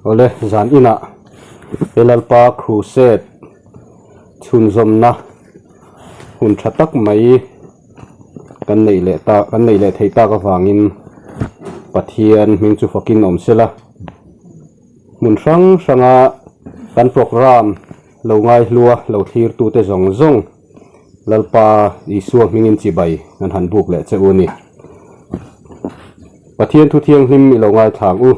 Awle zan inah he Lalpa Crusade chhunzawmna hun tha tak mai kan neih leh tak kan neih leh theih tak avangin Pathian hming chu fakin awm sela hmun hrang hranga kan programme lo ngaihlua lo thlirtute zawng zawng Lalpa Isua hmingin chibai kan han buk leh che u a ni. Pathian thu thianghlim i lo ngaithla ang u.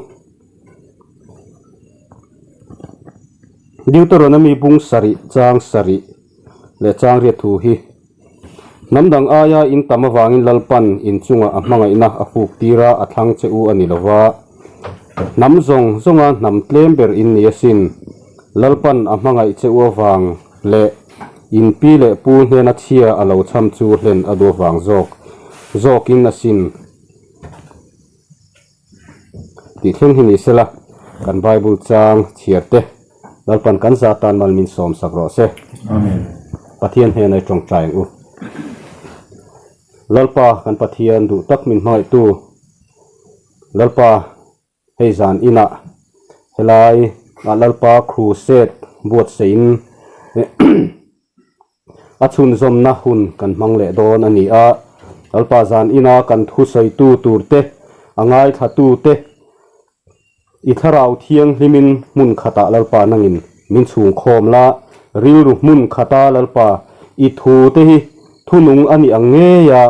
Deuteronomy bung sarih chang sarih leh chang riat thu hi Hnam dang aia in tam avangin Lalpan in chungah a hmangaihna a fuk tir a, a thlang che u a ni lova. Hnam zawng zawnga hnam tlem ber in ni asin. Lalpan a hmangaih che u avang leh in pi leh pu hnena chhia a lo chham chu hlen a duh avang zawk zawkin asin. Tih thleng hi ni sela, kan Bible chang chhiar te Lalpan kan za tan mal min sawm sak rawh se. Amen. Pathian hnena i tawngtai ang u. Lalpa kan Pathian duh tak min hmangaihtu Lalpa hei zan inah helai ah Lalpa crusade buatseihin A chhunzawmna hun kan hmang leh dawn a ni a, Lalpa zan ina kan thusawitu tur te, a ngaithlatu te, i thlarau thianghlimin hmun khatah Lalpa nangin min chhungkhawm la, rilru hmun khata Lalpa i thu te hi thunung a ni ang ngei a,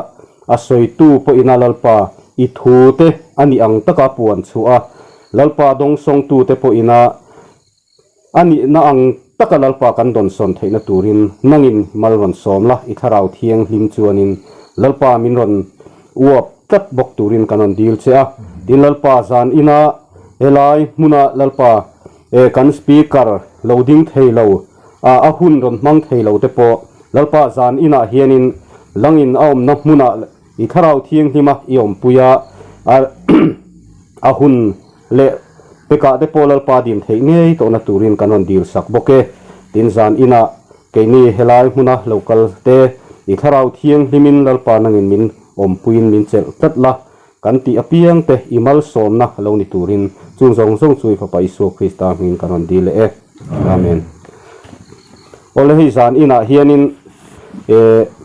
a sawitu pawhina Lalpa i thu te a ni ang taka puan chhuah a, Lalpa dawngsawngtu te pawhina A nihna ang taka Lalpa kan dawnsawn theihna turin nangin mal rawn sawm la, i thlarau thianghlim chuanin Lalpa min rawn uap tlat bawk turin kan rawn dil che a. Tin, Lalpa zan ina helai hmuna Lalpa e kan Speaker lo ding thei lo a, a hun rawn hmang thei lo te pawh Lalpa zan inah hianin langin a awmna hmunah i thlarau thianghlima i awmpui a, a hun Leh pekah te pawh Lalpa dim theih ngei tawhna turin kan rawn dil sak bawk e. Tin zan inah keini helai hmuna lo kal te i thlarau thianghlimin Lalpa nangin min awmpuiin min chelh tlat la, kan tih apiang te i malsawmna lo ni turin chung zawng zawng chu i Fapa Isua Krista hmingin kan rawn dil leh e. Amen. Awle hei zan inah hianin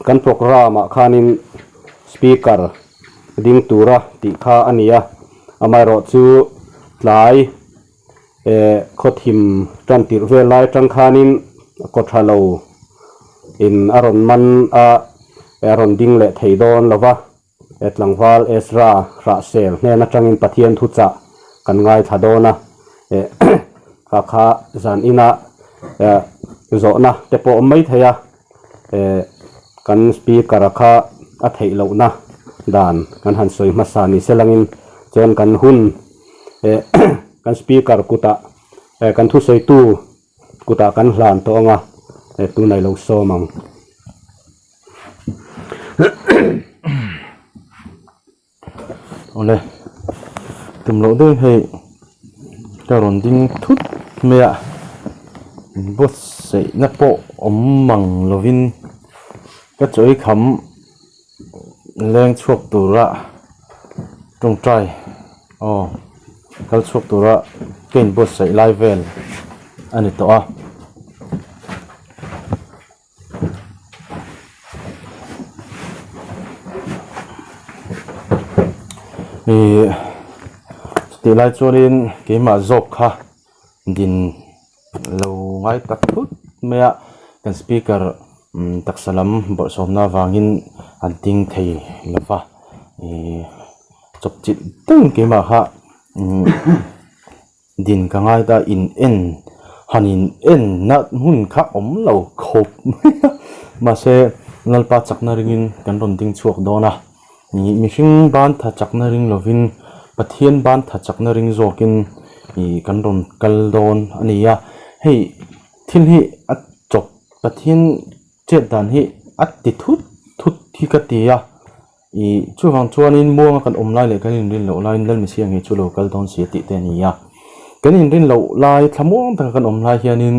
kan programme ah khanin speaker ding tura tih kha a ni a, amaherawh chu tlai eh khawthim tan tirh vel lai atang khanin kawtha lo in a rawn man a, a rawn ding leh thei dawn lo va, tlangval Ezra Hrahsel hnen atangin Pathian thuchah kan ngaithla dawn a, eh kha kha zan ina eh zawhna te pawh awm mai thei a. Eh kan speaker a kha a theih lohna dan kan han sawi hmasa ni se langin chuan kan hun eh kan speaker kutah eh kan thusawitu kutah kan hlan tawh ang a eh tunah i lo sawm ang. Awle tum loh deuh hei ka rawn ding thut mai a buatsaihna pawh awm mang lovin ka chawi kham leng chhuak tura tawngtai aw kal chhuak tura ka inbuatsaih lai vel a ni tawh a. Ihh chutih lai chuanin keimah zawk kha din lo ngai tak thut mai a kan speaker taksa lam bawrhsawmna avangin an ding thei lo va ihh chawp chilh deuhin keimah kha umm. Din ka ngai ta in en han in en na hmun kha awm lo khawp mai a mahse Lalpa chakna ringin kan rawn ding chhuak dawn a ih mihring ban tha chakna ring lovin Pathian ban tha chakna ring zawkin ih kan rawn kal dawn a ni a hei thil hi a chawp Pathian chet dan hi a ti thut thut hi ka ti a. Ih, chuvang chuanin muanga kan awm lai leh kan inrin loh laiin Lalmisia ngei chu lo kal dawn si a tih te a ni a. Kan inrin loh lai thlamuang taka kan awm lai hianin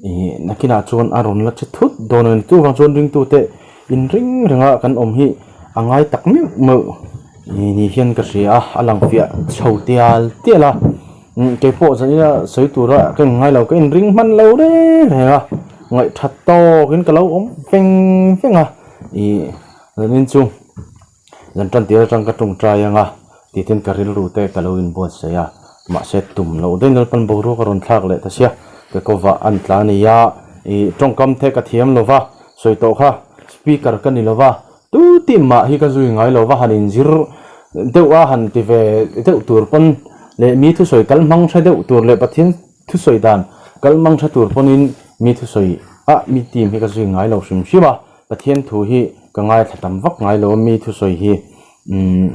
ih nakinah chuan a rawn la che thut dawn a ni. Chuvang chuan ringtute inring renga kan awm hi a ngai tak meuh meuh ni hian ka hria a, a lang fiah chho tial tial a. Kei pawh zanina sawi tura ka inngai lo, ka inring hman lo reng reng a, ngaihthat tawkin ka lo awm veng veng a, ih zanin chu zan tan tir atang ka tawngtai ang a tih ten ka rilru te ka lo inbuatsaih a, mahse tum loh daih Lalpan boruak a rawn thlak leh ta sia, ka kovah an tla a ni a, ih tawngkam te ka thiam lo va, sawi tawh kha speaker ka ni lo va, Tu team mah hi ka zui ngai lo va han inzir deuh a han ti ve deuh tur pawn leh mi thusawi kal hmang hre deuh tur leh Pathian thusawi dan kal hmang hre tur pawnin mi thusawi ah mi team hi ka zui ngai lo hrim hrim a, Pathian thu hi ka ngaithla tam vak ngai lo a mi thusawi hi umm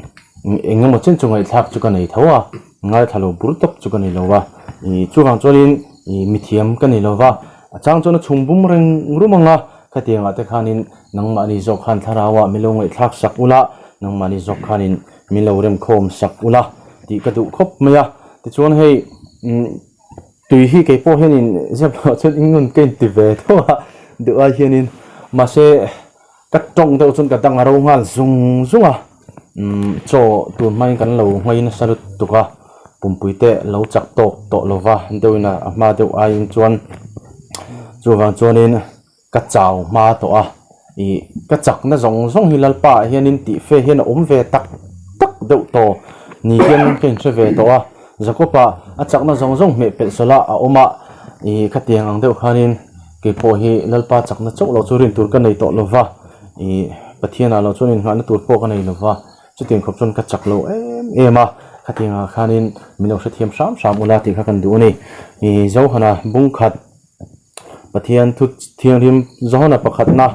eng emaw chen chu ngaihthlak chu ka nei tho a, ngaithla lo bur tawp chu ka ni lo a, ih chuvang chuanin ih mithiam ka ni lo va, a chang chuan a chhung bum reng rum ang a, khatiangah te khanin Nangmahni zawk khan thlarauah min lo ngaihthlak sak ula, nangmahni zawk khanin min lo remkhawm sak ula tih ka duh khawp mai a. Tichuan hei tui hi kei pawh hianin zep loh chuan ingnun ka inti ve tho a, duh ai hianin mahse ka tawng deuh chuan ka dang a ro nghal zung zung a, chaw tun hmain kan lo nghei nasa lutuk a, pumpui te lo chak tawk tawh lova deuhin a hma deuh aiin chuan chuvang chuanin. Ka chau hma tawh a, ih ka chakna zawng zawng hi Lalpa ah hianin tih fe hian a awm ve tak tak deuh tawh ni hian ka inhre ve tawh a, Jakob-a a chakna zawng zawng hmeh pelh sawlh a a awm a, ih khatiang ang deuh khanin kei pawh hi Lalpa chakna chauh lo chu rin tur ka nei tawh lo va, ih Pathianah lo chuan innghahna tur pawh ka nei lo va, chutiang khawp chuan ka chak lo em em a, khatiang ah khanin min lo hrethiam hram hram ula tih kha kan duh a ni, ih Zohana bungkhat. Pathian thu thianghlim Johana pakhatna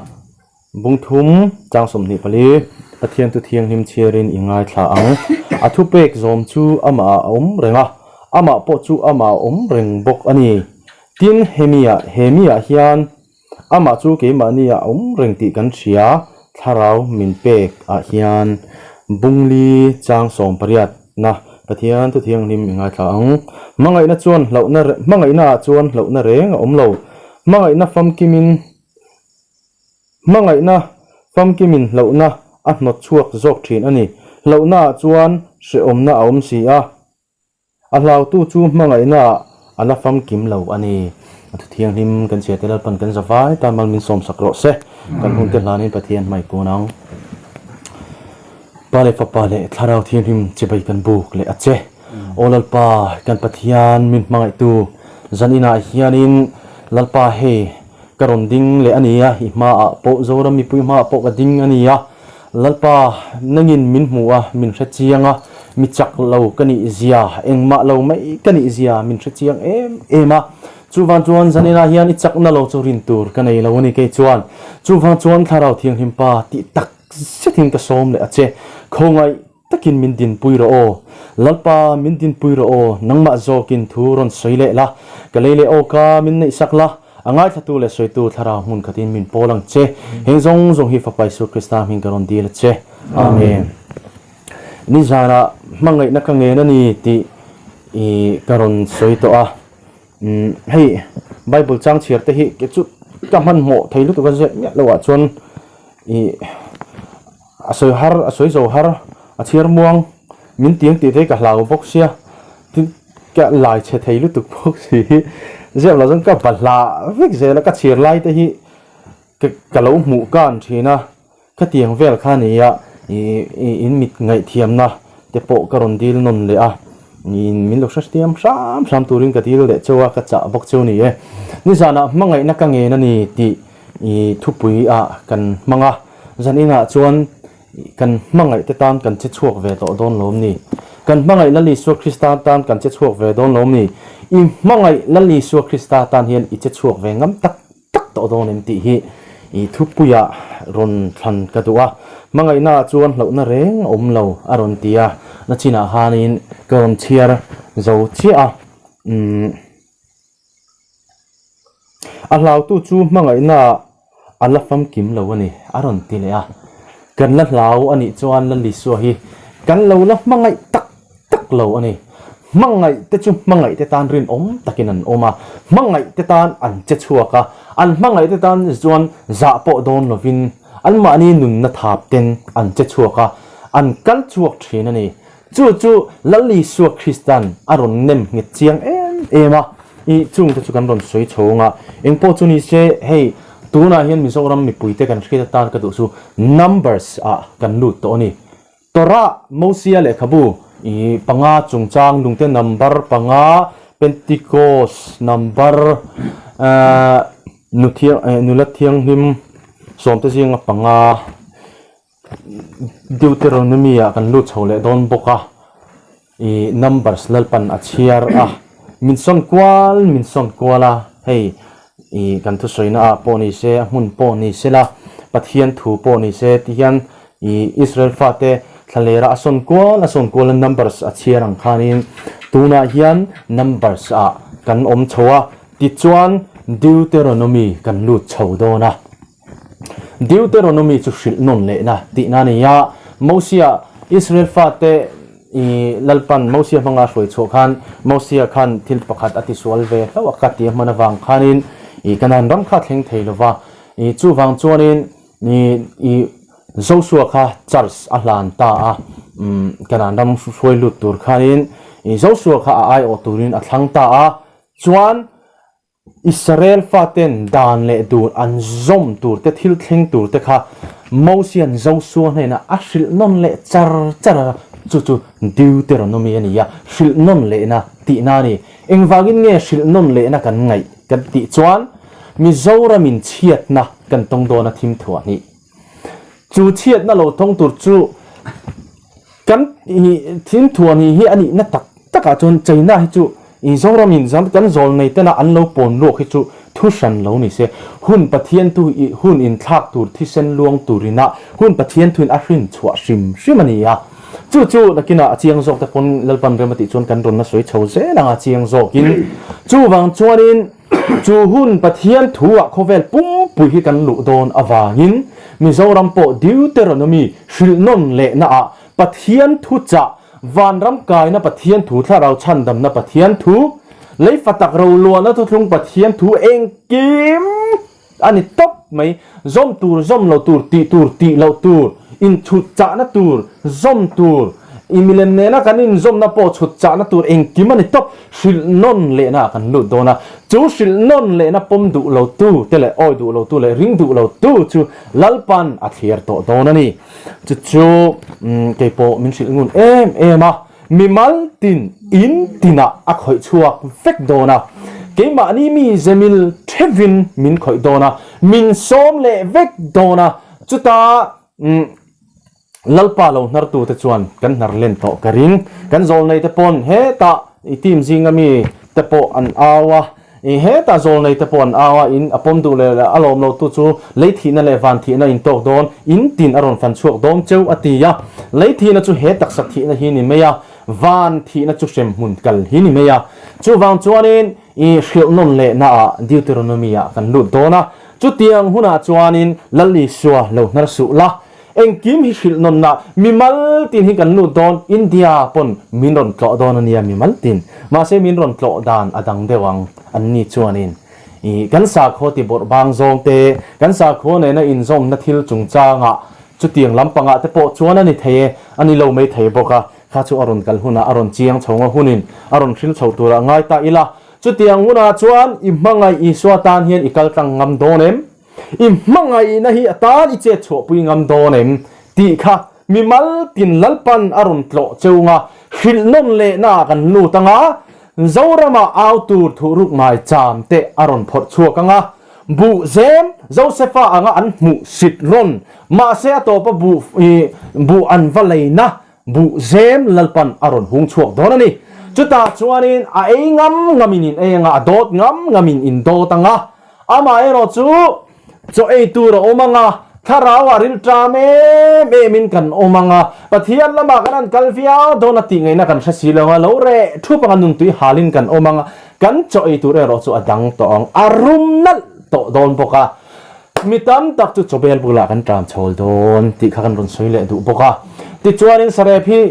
bung thum chang 24 Pathian thu thianghlim chhiarin i ngaithla ang. A thupek zawm chu amah ah a awm reng a, amah pawh chu amah a awm reng bawk a ni. Tin, hemiah hemiah hian amah chu keimahni ah a awm reng tih kan hria, thlarau min pek ah hian bungli chang 18. Na, Pathian thu thianghlim i ngaithla ang. Hmangaihna chuan hlauhna hmangaihna ah chuan hlauhna reng a awm lo. Hmangaihna famkimin Hmangaihna famkimin hlauhna a hnawt chhuak zawk thin a ni. Hlauhna ah chuan hrehawmna a awm si a. A hlautu chu hmangaihna ah a la famkim lo a ni. A thu thianghlim kan chhiate Lalpan kan zavai tan mal min sawmsak rawh se. Kan hunte hlanin Pathian hmai kun ang. Pa leh Fapa leh Thlarau Thianghlim chibai kan buk leh a che. Aw Lalpa, kan Pathian min hmangaihtu, zan inah hianin Lalpa hei ka rawn ding leh a ni a, i hmaah pawh Zoram mipui hmaah pawh ka ding a ni a. Lalpa, nangin min hmu a, min hre chiang a, mi chak lo ka nih zia, engmah lo mai ka nih zia min hre chiang em em a. Chuvang chuan zan inah hian i chakna lo chu rin tur ka nei lo a ni kei chuan. Chuvang chuan Thlarau Thianghlim Pa tih tak Zetin ka sawm leh a che. Khawngaih takin min dinpui rawh aw. Lalpa, min dinpui rawh aw. Nangmah zawkin thu rawn sawi leh la. Ka lei leh awka min neihsak la. A ngaithlatu leh sawitu thlarau hmun khatin min pawl ang che. Heng zawng zawng hi Fapa Isua Krista hming ka rawn dil a che. Amen. Nizanah hmangaihna ka ngen a ni tih i ka rawn sawi tawh a. Umm hei Bible chang chhiar te hi ke chu ka hmanhmawh thei lutuk a ziah miah loh ah chuan ih a sawi har a sawi zo har a chhiar muang min tiang tih te hi ka hlau bawk sia tin ka lai chhe thei lutuk bawk si hi ziah loh chuan ka va hlah vek zel a ka chhiar lai te hi ka ka lo hmuh kan thin a. Khatiang vel kha ni a, ih in mit ngaihthiamna te pawh ka rawn dil nawn leh a, ih min lo hrethiam hram hram turin ka dil leh cheu a, ka chah bawk cheu ni e. Nizanah hmangaihna ka ngen a ni tih ih thupui ah kan hmang a, zan inah chuan kan hmangaih te tan kan che chhuak ve tawh dawn lawm ni? Kan hmangaih Lal Isua Krista tan kan che chhuak ve dawn lawm ni? I hmangaih Lal Isua Krista tan hian i che chhuak ve ngam tak tak tawh dawn em tih hi i thupuiah rawn thlan ka duh a, hmangaihnaah chuan hlauhna reng a awm lo a rawn ti a, na chinah khanin ka rawn chhiar zo chiah a, umm a hlautu chu hmangaihnaah a la famkim lo a ni a rawn ti leh a, kan la hlau a nih chuan Lalisua hi kan lo la hmangaih tak tak lo a ni. Hmangaih te chu hmangaih te tan rinawm takin an awm a, hmangaih te tan an che chhuak a, an hmangaih te tan chuan zah pawh dawn lovin anmahni nunna thap ten an che chhuak a, an kal chhuak thin a ni. Chu chu Lal Isua Kristan a rawn nem nghet chiang em em a, i chungte chu kan rawn sawi chho ang a. Engpawh chu ni se, hei tunah hian Mizoram mipuite kan hriat atan ka duh chu Numbers ah kan lut tawh a ni. Torah, Mosia lehkhabu i panga chungchang lungte number panga, Pentecost number nula thianghlim sawmte zinga panga, Deuteronomy ah kan lut chho leh dawn bawk a, i Numbers Lalpan a chhiar a, min sawn kual min sawn kual a, hei i kan thusawina ah pawh ni se, a hmun pawh ni se la, Pathian thu pawh ni se ti hian i Israel fate thlalera a sawn kual a sawn kual a Numbers a chhiar ang khanin tunah hian Numbers ah kan awm chho a, tichuan Deuteronomy kan lut chho dawn a. Deuteronomy chu hrilh nawn lehna tihna a ni a, Mosia, Israel fate i Lalpan Mosia hmanga hruai chhuah khan Mosia khan thil pakhat a tisual ve hlauh a ka ti a hman avang khanin i Kanaan ram kha thleng thei lova, i chuvang chuanin i i Joshua kha charge a hlan ta a, Kanaan ram hruai lut tur khanin i Joshua kha a aiawh turin a thlang ta a, chuan Israel faten dan leh dun an zawm tur te, thil thleng tur te kha Mosia'n Josua hnenah a hrilh nawn leh char char a, chu chu Deuteronomy a ni a, hrilh nawn lehna tihna a ni. Engvangin nge hrilh nawn lehna kan ngaih kan tih chuan Mizoramin chhiatna kan tawng dawn a thim thuah hnih. Chu chhiatna lo tawng tur chu Kan thim thuan hi hi a nihna tak takah chuan China hi chu Zoramin kan zawl nei tena an lo pawn luak hi chu thu hran lo ni se. Hun Pathian thu i hun inthlak tur thisen luang turina hun Pathian thuin a hrin chhuah hrim hrim a ni a. Chu chu nakinah a chiang zawk te pawn Lalpan rem a tih chuan kan rawn la sawi chho zel ang a chiang zawkin. Chuvang chuanin chu hun Pathian thu-ah khawvel pumpui hi kan luh dawn avangin Mizoram pawh Deuteronomy hrilhnawn lehnaah Pathian thu chah, vanram kaina Pathian thu, thlarau chhandamna Pathian thu, leifa tak roluahna thuthlung Pathian thu engkim a ni tawp mai. Zawm tur, zawm lo tur, tih tur, tih loh tur, inchhut chahna tur, zawm tur, i milem nena kan inzawmna pawh chhut chahna tur engkim a ni tawp. Hrilhnawn lehna ah kan lut dawn a, chu hrilhnawn lehna pawm duh lo tu te leh awi duh lo tu leh ring duh lo tu chu Lalpan a thlir tawh dawn a ni. Chu chu keipawh min hrilh ngun em em a, mimal tin in tinah a khawih chhuak vek dawn a, keimahni mi zemil thevin min khawih dawn a, min sawm leh vek dawn a, chutah Lalpa lo hnartute chuan kan hnar len tawh ka ring. Kan zawlneite pawn hetah i team zinga mi te pawh an au a, i hetah zawlneite pawh an au a, in a pawm duh leh a lawm lo tu chu lei thihna leh van thihna in tawk dawn, in tin a rawn fan chhuak dawn cheu a ti a. Lei thihna chu he taksa thihna hi ni mai a, van thihna chu hremhmun kal hi ni mai a. Chuvang chuanin i hrilhnawn lehnaah Deuteronomy-ah kan lut dawn a, chutiang hunah chuanin Lal Isua lo hnar suh la, Engkim hi hrilh nawnna mimal tin hi kan lut dawn, India pawn min rawn tlawh dawn a nia mimal tin. Mahse min rawn tlawh dan a dang deuh ang, an ni chuanin i kan sakhaw ti bawrh bang zawng te, kan sakhaw nena inzawmna thil chungchangah chutiang lampangah te pawh chuan a ni thei e, a ni lo mai thei bawk a, kha chu a rawn kal hunah a rawn chiang chho nga hunin a rawn hril chho turah ngai ta ila, chutiang hunah chuan i hmangaih Isua tan hian i kal tlang ngam dawn em? I hmangaihna hi a tan i chet chhuahpui ngam dawn em? tih kha mimal tin Lalpan a rawn tlawh cheu nga, hrilh nawn lehna ah kan lut anga, Zoramah au tur thuhruk ngai cham te a rawn phawrh chhuak anga, buh zem Josefa anga an hmuh sit rawn, mahse a tawpa buh buh an va leina buh zem Lalpan a rawn hung chhuak dawn a ni. Chutah chuanin a ei ngam ngamin in ei anga, a dawt ngam ngamin in dawt anga, Amaherawh chu chaw ei tur a awm ang a, thlarau a rilṭam em emin kan awm ang a, Pathian lamah kan han kal viau dawn a tih ngaihna kan hre si lo ang a, lo reh thup anga nuntui halin kan awm ang a, kan chaw ei tur erawh chu a dang tawh ang, a rum nalh tawh dawn bawk a. Mi tam tak chu chawbel bulah kan ṭam chhawl dawn tih kha kan rawn sawi leh duh bawk a. Tichuanin sarep hi,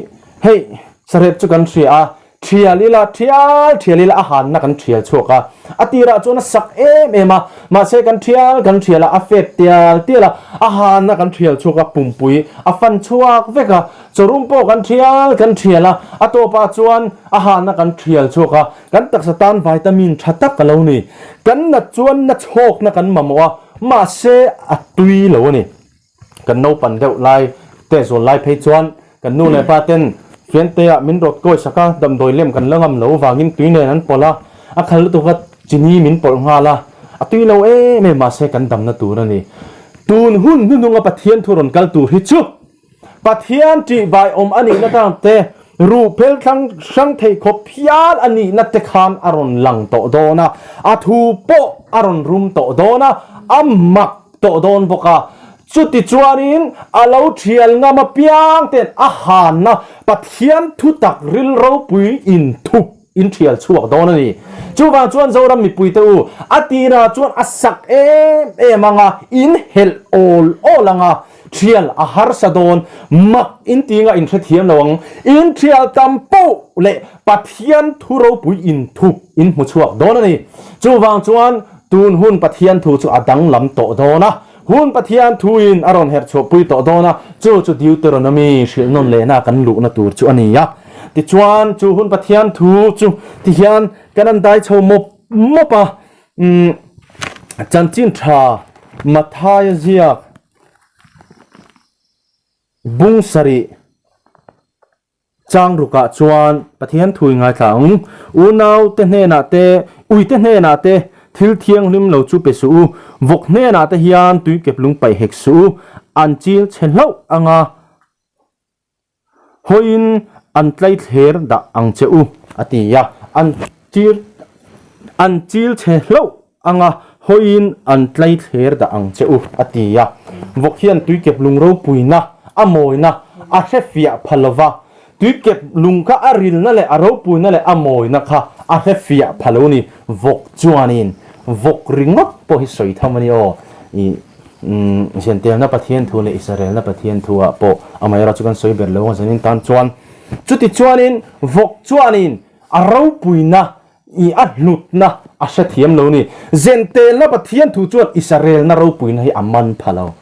hei sarep chu kan hria a. Thial ila, thial thial ila a hanna kan thial chhuak a. A tirah chuan a sak em em a, mahse kan thial kan thial a, a fep tial tial a, a hanna kan thial chhuak a, pumpui a fan chhuak vek a. Chawrum pawh kan thial kan thial a, a tawpah chuan a hanna kan thial chhuak a, kan taksa tan vitamin tha tak a lo ni. Kan nat chuan na chhawkna kan mamawh a, mahse a tui lo a ni. Kan naupan deuh lai te zawl lai phei chuan kan nu leh pa ten fiante ah min rawt kawi sak a, damdawi lem kan la ngam lo vangin tui nen an pawlh a, a khal lutuk a chini min pawlh nghal a, a tui lo em em mahse kan damna tur a ni. Tun hun hnuhnunga Pathian thu rawn kal tur hi chu Pathian ṭihbai awm a nihna tang te, ruh phel thlang hrang thei khawp hial a nihna te khan a rawn lang tawh dawn a, a thu pawh a rawn rum tawh dawn a, a mak tawh dawn bawk a. Chuti chuanin a lo ṭhial ngam apiang ten a hanna Pathian thutak ril ropui inthup in ṭhial chhuak dawn a ni. Chuvang chuan Zoram mipuite u, a tirah chuan a sak em em ang a, in helh awl awl ang a, ṭhial a harsa dawn, mak in ti nga in hrethiam lo ang, in ṭhial tam poh leh Pathian thu ropui in thup in hmu chhuak dawn a ni. Chuvang chuan tun hun Pathian thu chu a danglam tawh dawn a, hun Pathian thuin a rawn herh chhuahpui tawh dawn a, chu chu Deuteronomy hrilhnawn lehna kan luhna tur chu a ni a. Tichuan, chu hun Pathian thu chu tihian kan an dai chho mawp mawp a, umm chanchin tha Mathaia ziak bung sarih chang rukah chuan Pathian thu i ngaithla ang, Unau te hnenah te, ui te hnenah te thil thianghlim lo chu pe suh u, vawk hnenah te hian tui kep lung paih hek suh u, an chil chhe hlauh anga Hawiin an tlaithler dah ang che u, a ti a. An chil an chil chhe hlauh anga hawiin an tlaithler dah ang che u, a ti a. Vawk hian tuikep lung ropuina, a mawina a hre fiah pha lo va. Tuikep lung kha a rilna leh a ropuina leh a mawina kha a hre fiah pha lo ni. Vawk chuanin vawk ringawt pawh hi sawi tham a ni aw. Ih. Umm Zentelna Pathian thu leh Israelna Pathian thu ah pawh amaherawh chu kan sawi ber lo ang zanin tan chuan chuti chuanin vawk chuanin a ropuina i a hlutna a hrethiam lo ni. Zentelna Pathian thu chuan Israelna ropuina hi a man pha lo.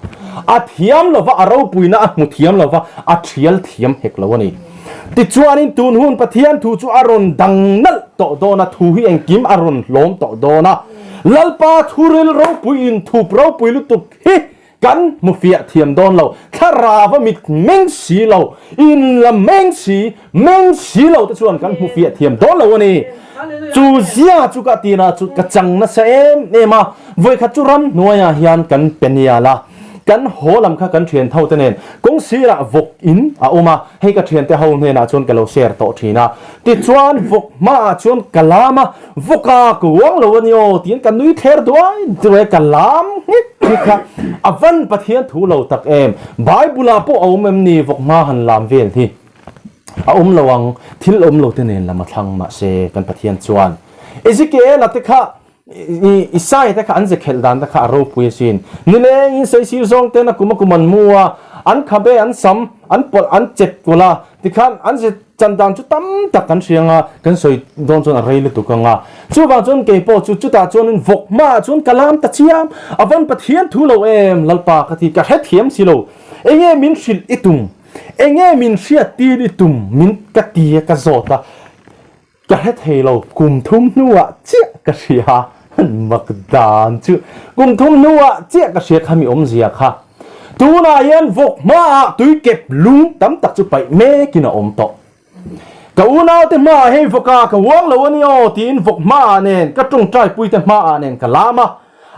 A thiam lova a ropuina a hmu thiam lova a thial thiam hek lo a ni. Tichuanin tun hun Pathian thu chu a rawn dang nalh tawh dawn a, thu hi engkim a rawn hlawm tawh dawn a. Lalpa thuril ropui inthup ropui lutuk hi kan hmu fiah thiam dawn lo, thlarau a mit meng si lo, in la meng si, meng si lo te chuan kan hmu fiah thiam dawn lo a ni. Chu zia chu ka tina chu ka chang nasa em em a, vawikhat chu ramhnuaiah hian kan pe nial a. Kan haw lam kha kan thian tho te nen kawng sirah vawk in a awm a, hei ka thiante ho hnenah chuan ka lo share tawh thin a. Tichuan vawk hmaah chuan ka lam a, vawka ka uang lo a ni aw tiin ka nui thler duai duai a, ka lam nghek nghek kha a van Pathian thu lo tak em. Bible ah pawh a awm em ni vawk hma han lam vel hi a awm lo ang, thil awm lo te nen lam a thlang mahse kan Pathian chuan Ezekiel-a te kha Isaiah te kha an ze khelh dan te kha a ropui asin. Nilengin saisir zawng ten a kum a kum an mu a, an khabe an sam an pawlh an chep kulh a, tikhan an ze chan dan chu tam tak kan hria anga kan sawi dawn chuan a rei lutuk anga. Chuvang chuan kei pawh chu chutah chuanin vawk hmaah chuan ka lam ta chiam, a van Pathian thu lo em Lalpa ka ti ka hrethiam si lo. Enge min hrilh i tum? Enge min hriat tir i tum? Min ka ti a ka zawt a. Ka hre thei lo, kum thum hnuah chiah ka hria, mak dan chu kum thum hnuah chiah ka hria kha mi awmzia kha. Tunah hian vawk hmaah tui kep lung tam tak chu paih mekin a awm tawh. Ka unaute hmaah hei vawka ka uang lo a ni aw tiin vawk hmaah nen ka tawngtaipui te hmaah nen ka lam a,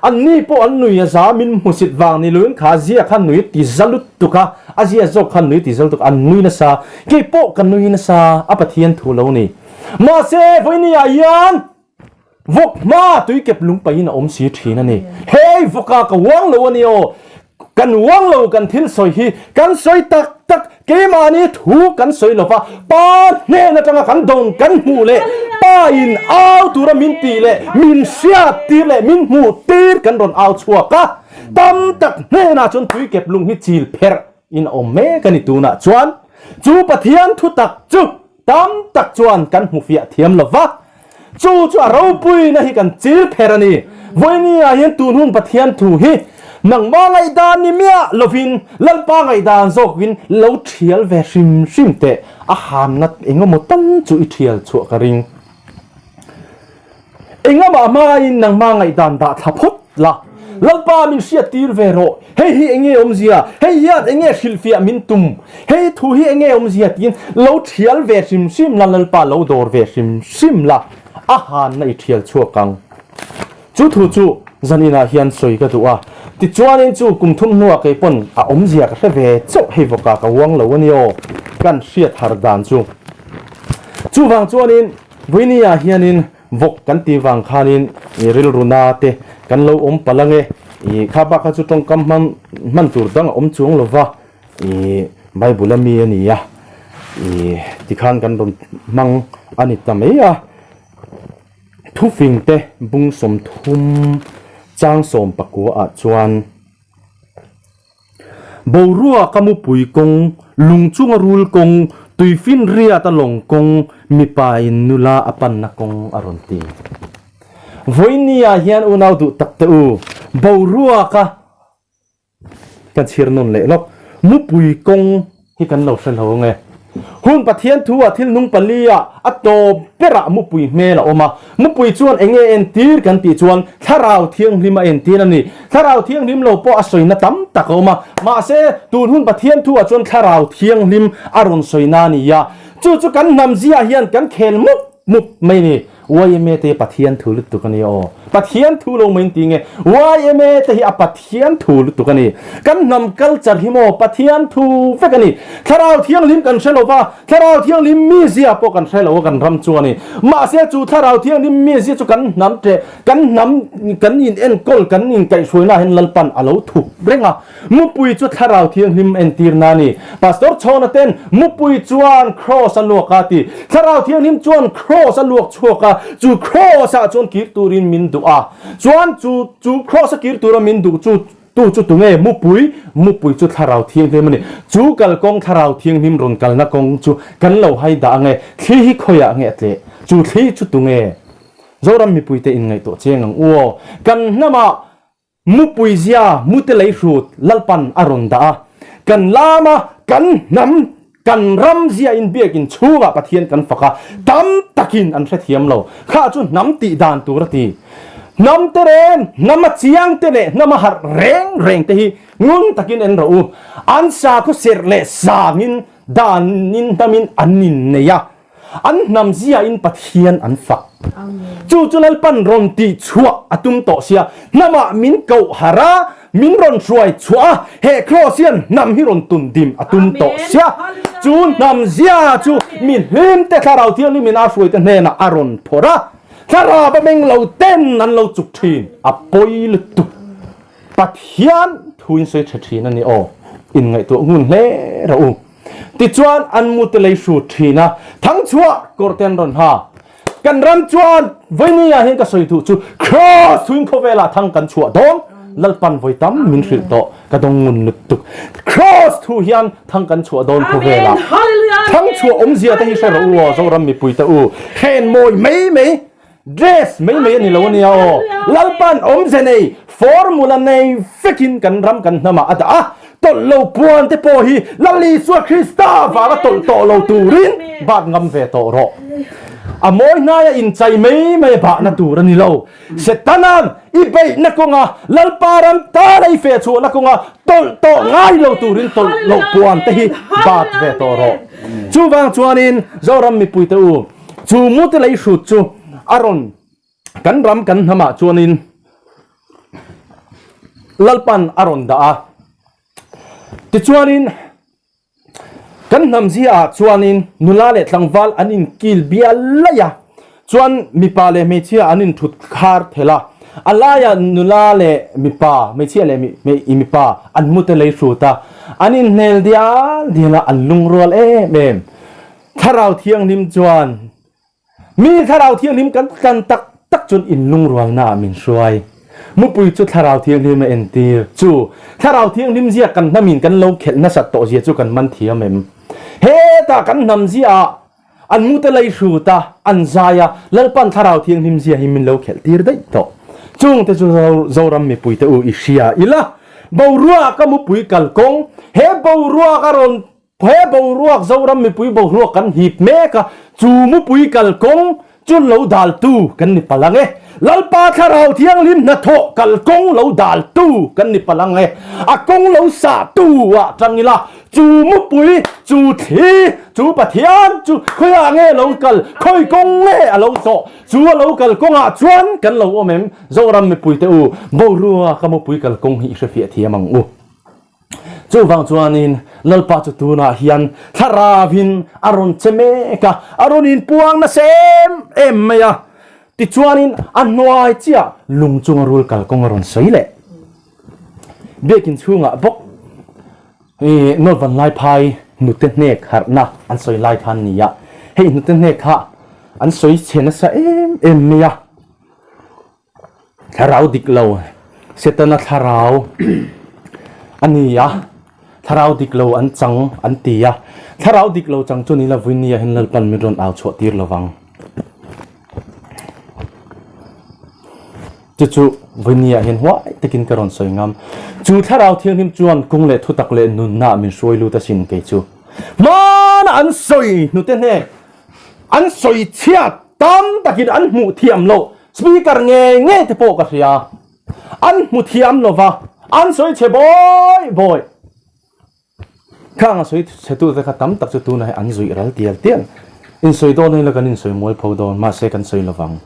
Anni pawh an nui a za, min hmusit vang ni loin kha zia kha nui ti za lutuk a, a zia zawk kha nui ti za lutuk a, an nui nasa, kei pawh ka nui nasa, a Pathian thu lo ni. Mahse, vawinia hian vawk hma tui kep lung pahin a awm si thin a ni. Hei vawka ka uang lo a ni aw, Kan uang lo kan thil sawi hi kan sawi tak tak, keimahni thu kan sawi lova, Pa hnen atanga kan dawn kan hmuh leh Pa in au tura min tih leh min hriat tir leh min hmuh tir kan rawn au chhuak a, tam tak hnenah chuan tuikep lung hi chil pherh in a awm mek a ni tunah chuan chu Pathian thu tak chu. tam tak chuan kan hmu fiah thiam lo va, chu chu a ropuina hi kan chil pher a ni. Vawinia hian tun hun Pathian thu hi nangmah ngaihdan ni miah lovin Lalpa ngaihdan zawkin lo thial ve hrim hrim teh a hanna engemaw tal chu i thial chhuah ka ring. Engamah hmain nangmah ngaihdan dah thla phawt la, Lalpa min hriattir ve rawh, hei hi enge awmzia, hei hian enge hrilhfiah min tum, hei thu hi enge awmzia tiin lo thial ve hrim hrim la, Lalpa lo dawr ve hrim hrim la, a hanna i thial chhuak ang. Chu thu chu zaninah hian sawi ka duh a, tichuanin chu kum thum hnuah kei pawn a awmzia ka hre ve chauh hei vawkah ka uang lo a ni aw, kan hriat har dan chu. Chuvang chuanin Vawinia hianin vawk kan tih vang khanin i rilru na te kan lo awm palh ange, i kha bak kha chu tawngkam hman hman tur dang a awm chuang lo va, i Bible a mi a ni a, i tikhan kan rawn hmang a ni ta mai a. Thufing te bung 30 chang 19 ah chuan. Boruak a mupui kawng, lung chunga rul kawng, tuifinriat a lawng kawng, mipa in nula a panna kawng a rawn ti. Vawinia hian unau duh tak te u, boruak a kan chhir nawn leh lawk, mupui kawng hi kan lo hre lo ange. Hun Pathian thu ah thil nung palia a tawp berah mupui hmel a awm a. Mupui chuan eng nge entir kan tih chuan Thlarau Thianghlim a entir a ni. Thlarau Thianghlim lo pawh a sawina tam tak a awm a. Mahse, tun hun Pathian thu ah chuan Thlarau Thianghlim a rawn sawina a ni a. Chu chu kan hnam zia hian kan khel mup mup mai a ni. Yma te hi Pathian thu lutuk a ni aw. Pathian thu lo mai in ti nge? Yma te hi a Pathian thu lutuk a ni. Kan hnam culture hi maw Pathian thu vek a ni. Thlarau Thianghlim kan hre lo va, Thlarau Thianghlim mizia pawh kan hre lo a kan ram chu a ni. Mahse chu Thlarau Thianghlim mizia chu kan hnam teh, kan hnam kan in enkawl, kan in kaihhruaina hian Lalpan a lo thup reng a. Mupui chu Thlarau Thianghlim entirna a ni. Pastor Chhawna ten Mupui chuan Kraws a luak a ti. Thlarau Thianghlim chuan Kraws a luak chhuak a, chu Kraws ah chuan kir turin min duh a. Chuan chu chu Kraws a kir tura min duh chu tu chu tunge? Mupui, Mupui chu Thlarau Thianghlim a ni. Chu kalkawng Thlarau Thianghlim rawn kalna kawng chu kan lo hai dah ange. Thli hi khawiah nge a tleh? Chu thli chu tunge? Zoram mipuite inngaihtuah chiang ang u aw. Kan hnamah Mupui zia mute lei hrut Lalpan a rawn dah a, kan lam a, kan hnam, kan ram zia in biakin chhungah Pathian kan fak a, tam takin an hrethiam lo. Kha chu hnam tih dan tur a ti. Hnam te reng, hnam a chiang te leh hnam a harh reng reng te hi ngun takin en rawh u. An sakhaw serh leh sangin danin hnamin an innei a. An hnam ziain Pathian an fak. Chu chu Lalpan rawn tih chhuah a tum tawh sia, hnamah min koh harh a, min rawn hruai chhuah a, he kraws hian hnam hi rawn tun dim a tum tawh sia. Chu hnam zia chu mi hlimte Thlarau Thianghlimin a hruaite hnenah a rawn phawrh a, Thlarau a meng lo ten an lo chuk thin, a pawi lutuk. Pathian thuin sawi tha thin a ni aw, inngaihtuah ngun hle rawh u. Tichuan an mute lei hrut thin a, thangchhuah kawr te an rawn ha. Kan ram chuan vawinia hian ka sawi duh chu Kraws thuin khawvelah thang kan chhuah dawn, Lalpan vawi tam min hrilh tawh, ka dawng ngun lutuk. Kraws thu hian thang kan chhuah dawn khawvelah. Thangchhuah awmzia te hi hre rawh u aw Zoram mipui te u, hren mawi mai mai. Dress mai mai a ni lo a nia aw. Lalpan awmze nei, formula nei vekin kan ram kan hnamah a dah a, tawlh lo puan te pawh hi Lal Isua Krista vanga tawlh tawh lo turin bat ngam ve tawh rawh. A mawi hnaia inchai mai mai a bahna tur a ni lo. Setana'n i beihna kawnga Lalpa ram tana i feh chhuahna kawnga tawlh tawh ngai lo turin tawlh loh puan te hi bat ve tawh rawh. Chuvang chuanin Zoram mipuite u, Chu mute lei hrut chu a rawn kan ram kan hnamah chuanin Lalpan a rawn dah a. Tichuanin kan hnam ziaah chuanin nula leh tlangval an inkil bial laih a, chuan mipa leh hmeichhia an inthut khar thelh a. A laiah nula leh mipa, hmeichhia leh mipa an mute lei hrut a, an inhnel dial dial a, an lungrual em em. Thlarau Thianghlim chuan mi Thlarau Thianghlim kan tlan tak tak chuan inlungrualna ah min hruai. Mupui chu Thlarau Thianghlim a entir. Chu Thlarau Thianghlim zia kan hnamin kan lo khelh nasat tawh zia chu kan man thiam em? Hetah kan hnam zia ah. An mute lei hrut a, an zai a, Lalpan Thlarau Thianghlim zia hi min lo khelh tir daih tawh. Chungte chu Zoram mipuite u i hria ila, boruak a mupui kalkawng, he boruak a rawn he boruak Zoram mipui boruak kan hip mek a, chu mupui kalkawng chu lo daltu kan ni palh ang e. Lalpa Thlarau Thianghlim hnathawh kalkawng lo daltu kan ni palh ang e. A kawng lo sahtu ah tang ila, Chu mupui, chu thli, chu Pathian chu khawiah nge lo kal, khawi kawng nge a lo zawh? Chu a lo kal kawngah chuan kan lo awm em? Zoram mipuite u, boruak a mupui kal kawng hi i hrefiah thiam ang u. Chuvang chuanin Lalpa chu tunah hian thlarauin a rawn che mek a, a rawn inpuang nasa em em mai a. Tichuanin a hnuai chiah lung chunga rul kal kawng a rawn sawi leh. Biakin chhungah bawk i North Vanlaiphai hnute hnek harhna an sawi lai khan ni a, hei hnute hnek kha an sawi chhe nasa em em mai a, thlarau dik lo Setana thlarau a ni a, thlarau dik lo an chang an ti a, thlarau dik lo chang chu ni la Vuinia hian Lalpan min rawn au chhuah tir lovang. Chu chu Vawini-ah hian huai takin ka rawn sawi ngam. Chu Thlarau Thianghlim chuan kawng leh thutak leh nunna min hruai lut asin kei chu. Hmana an sawi hnute hnek, an sawi chhiat tam takin an hmuh thiam loh Speaker ngei ngei te pawh ka hria. An hmu thiam lova, an sawi chhe bawi bawi. Khang a sawi chhetu te kha tam tak chu tunah hi an zuih ral tial tial. Insawi dawn ila kan insawi mual pho dawn, mahse kan sawi lovang.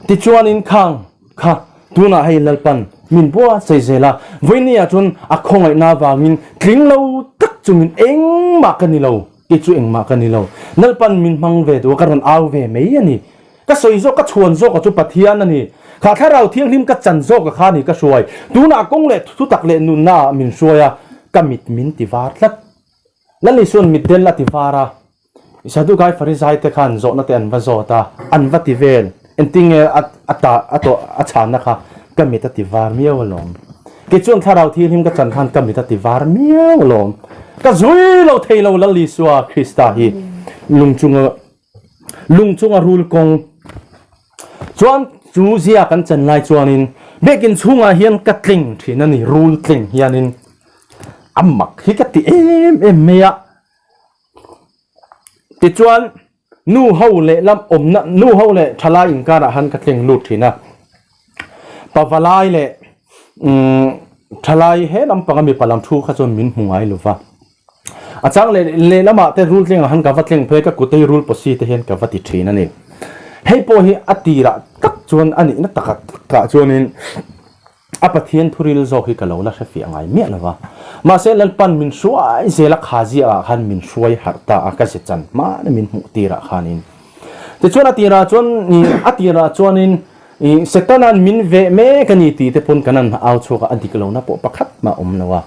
Tichuanin khang kha tunah hei Lalpan min buatsaih zel a, vawinia chuan a khawngaihna avangin tling lo tak chungin engmah ka ni lo, kei chu engmah ka ni lo. Lalpan min hmang ve duh a, ka rawn au ve mai a ni. Ka sawi zawk, ka chhuan zawk a chu Pathian a ni. Kha Thlarau Thianghlim ka chan zawk a kha ni ka hruai. Tunah kawng leh thutak leh nunna ah min hruai a, ka mit min ti var tlat. Lalisuan mitdel a ti var a, Sadukai Farisai te khan zawhna te an va zawt a, an va ti vel. Engtinge a a ta a tawh a chhanna kha ka mit a ti var miau alawm. Kei chuan Thlarau Thianghlim ka chan khan ka mit a ti var miau alawm. Ka zui lo thei lo Lalisua Krista hi lung chunga Lung chunga rul kawng chuan chu zia kan chen lai chuanin biakin chhungah hian ka tling thin a ni, rul tling hianin a mak hi ka ti em em mai a. Tichuan nu ho leh lam awmna nu ho leh thalai inkarah han ka tling lut thin a, pavalai leh umm thalai he lampanga mipa lam thu kha chuan min hmu ngai lova. A chang leh lehlamah te rul tlengah han ka va tleng phei ka kutei rul pawsi te hian ka va ti thin a ni. Hei pawh hi a tirah tak chuan a nihna takah takah chuanin a Pathian thuril zawk hi ka lo la hrefiah ngai miah lo va. Mahse Lalpan min hruai zel a kha ziakah khan min hruai harh ta a ka ze chan hmana min hmuh tirah khanin. Tichuan a tirah chuan a tirah chuanin I Setana'n min veh mek a ni tih te pawn kan an au chhuak a, a dik lohna pawh pakhat mah awm lo a.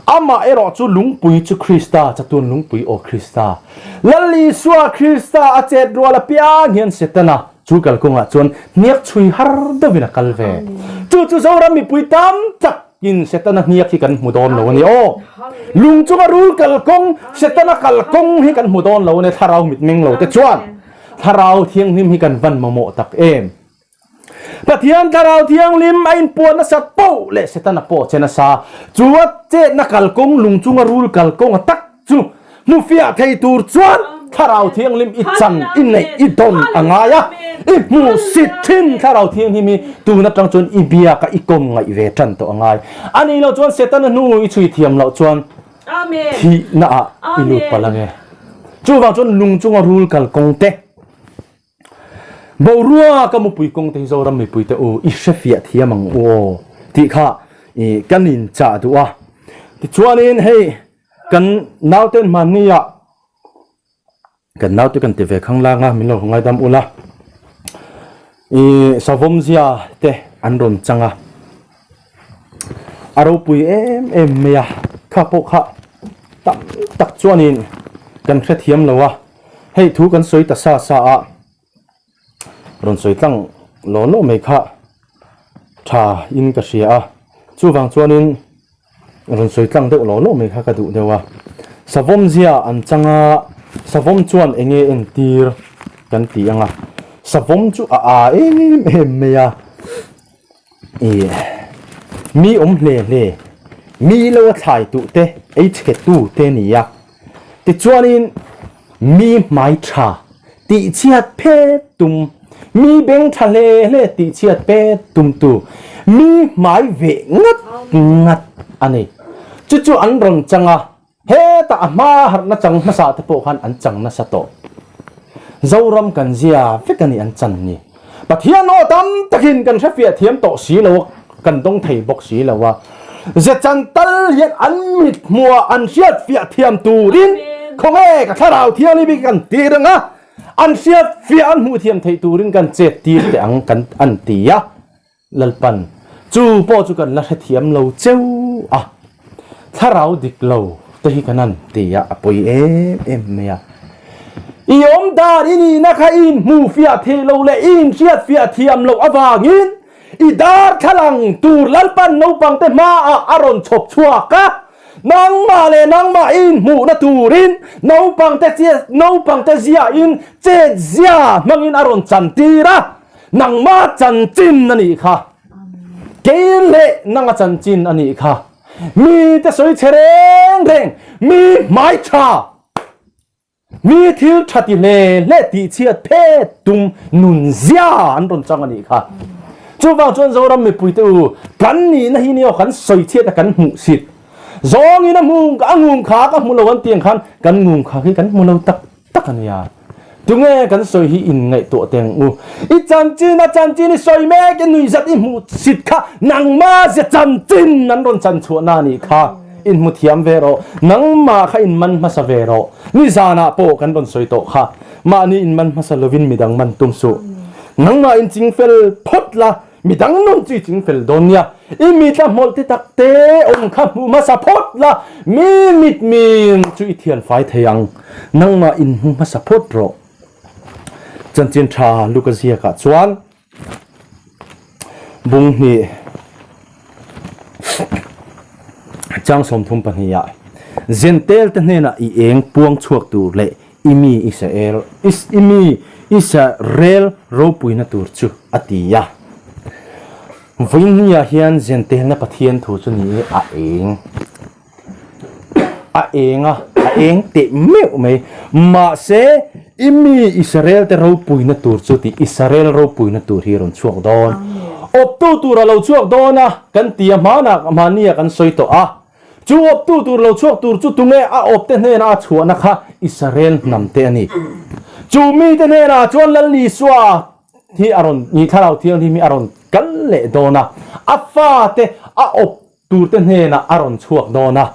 Amah erawh chu lungpui chu Krista, chatuan lungpui aw Krista. Lal Isua Krista a chet rual apiang hian Setana chu kalkawngah chuan hniak chhui har deuhin a kal ve. Chu chu Zoram mipui tam takin Setana hniak hi kan hmu dawn lo a ni aw. Lung chunga rul kalkawng, Setana kalkawng hi kan hmu dawn lo a ni thlarau mitmeng lo te chuan. Thlarau Thianghlim hi kan van mamawh tak em? Pathian Thlarau Thianghlim a inpuan nasat poh leh Setana pawh che nasa. Chu a chetna kalkawng lung chunga rul kalkawng a tak chu hmufiah thei tur chuan Thlarau Thianghlim i chan, i neih, i dawn a ngai a. I hmuhsit thin Thlarau Thianghlim hi tun atang chuan i biaka i kawm ngaih ve tan tawh a ngai. A nih loh chuan Setana hnu i chhui thiam loh chuan Thihna ah i lut palh ange. Chuvang chuan lung chunga rul kal kawng te, boruak a mupui kawng te hi Zoram mipui te u i hrefiah thiam ang u aw tih kha i kan in chah duh a. Tichuanin hei kan nauten hmanni ah Kan naute kan ti ve khang lang a, min lo ngaidam ula. I savawm zia te an rawn chang a. A ropui em em mai a, kha pawh kha tam tak chuanin kan hrethiam lo a. Hei thu kan sawi ta sa sa a, rawn sawi tlang law law mai kha tha in ka hria a. Chuvang chuanin Rawn sawi tlang deuh lo lo mai kha ka duh deuh a. Savawm zia an chang a. Savawm chuan eng nge entir kan ti ang a, savawm chu a aa em em mai a, ih mi awm hle hle, mi lo a thlai tuh te, ei chhe tu te a ni a, tichuanin mi hmai tha tih chhiat phet tum, mi beng tha hle hle tih chhiat phet tum tu, mi hmai veh ngat ngat a ni. Chu chu an rawn chang a. Hetah a hma harhna chang hmasa te pawh khan an chang nasa tawh. Zoram kan zia vek a ni an chan ni. Pathian aw tam takin kan hrefiah thiam tawh si lo a, kan dawng thei bawk si lo a. Zechan tal hian an mit hmuhah an hriatfiah thiam turin khawnge ka thlarau thianghlim hi kan tir ang a, an hriatfiah an hmuh thiam theih turin kan chet tir teh ang kan an ti a. Lalpan, chu pawh chu kan la hrethiam lo cheu a, thlarau dik lo te hi kan han ti a, a pawi em em mai a. I awm dan i nihna kha i inhmuh fiah theih lo leh i inhriat fiah thiam loh avangin i darthlalang tur Lalpan naupangte hmaah a rawn chhawp chhuak a, nangmah leh nangmah i inhmuhna turin naupangte naupangte ziahin chet zia hmangin a rawn chantir a. Nangma chanchin a nih kha. Kei leh nanga chanchin a nih kha. Mite sawi che reng reng, mi hmai tha, mi thil tha ti hle hle tih chhiat phet tum nun zia an rawn chang a nih kha. Chuvang chuan Zoram mipuite u, kan nihna hi nia kan sawi chhiat a kan hmuh sit. Zawngin a hmu a ngung kha ka hmu lo an tih ang khan kan ngung kha hi kan hmu lo tak tak a nia. Tunge kan sawi hi in ngaihtuah teh ang u. I chanchin a chanchin i sawi mek i nuihzat i hmuh sit kha nangma zia chanchin an rawn chan chhuah na nih kha in hmu thiam ve rawh. Nangma kha in man hmasa ve rawh. Nizanah pawh kan rawn sawi tawh kha. Mahni in man hmasa lovin midang man tum suh. Nangma in chingfel phawt la Midang nun chu i chingfel dawn nia, i mitla hmawlh te tak te awm kha hmuh hmasa phawt la, mi mit min chu i thian fai thei ang, nangmah in hmu hmasa phawt rawh. Chanchin tha Luka ziakah chuan bung hnih chang 32 ah Zentel te hnenah i eng puang chhuak tur leh I mi Israel, I mi Israel ropuina tur chu a ti a. Vawiinhniah hian Zentelna Pathian thu chu ni a eng a eng a, a eng teh meuh mai. Mahse, I mi Israel te ropuina tur chu tih Israel ropuina tur hi a rawn chhuak dawn. Awptu tur a lo chhuak dawn a, kan ti a, hmanah hmania kan sawi tawh a. Chu awptu tur lo chhuak tur chu tunge a awpte hnena a chhuahna kha Israel hnamte a ni. Chu mite hnenah chuan Lal Isua hi a rawn, ni Thlarau Thianghlim hi a rawn kal leh dawn a, a fate a awp turte hnenah a rawn chhuak dawn a.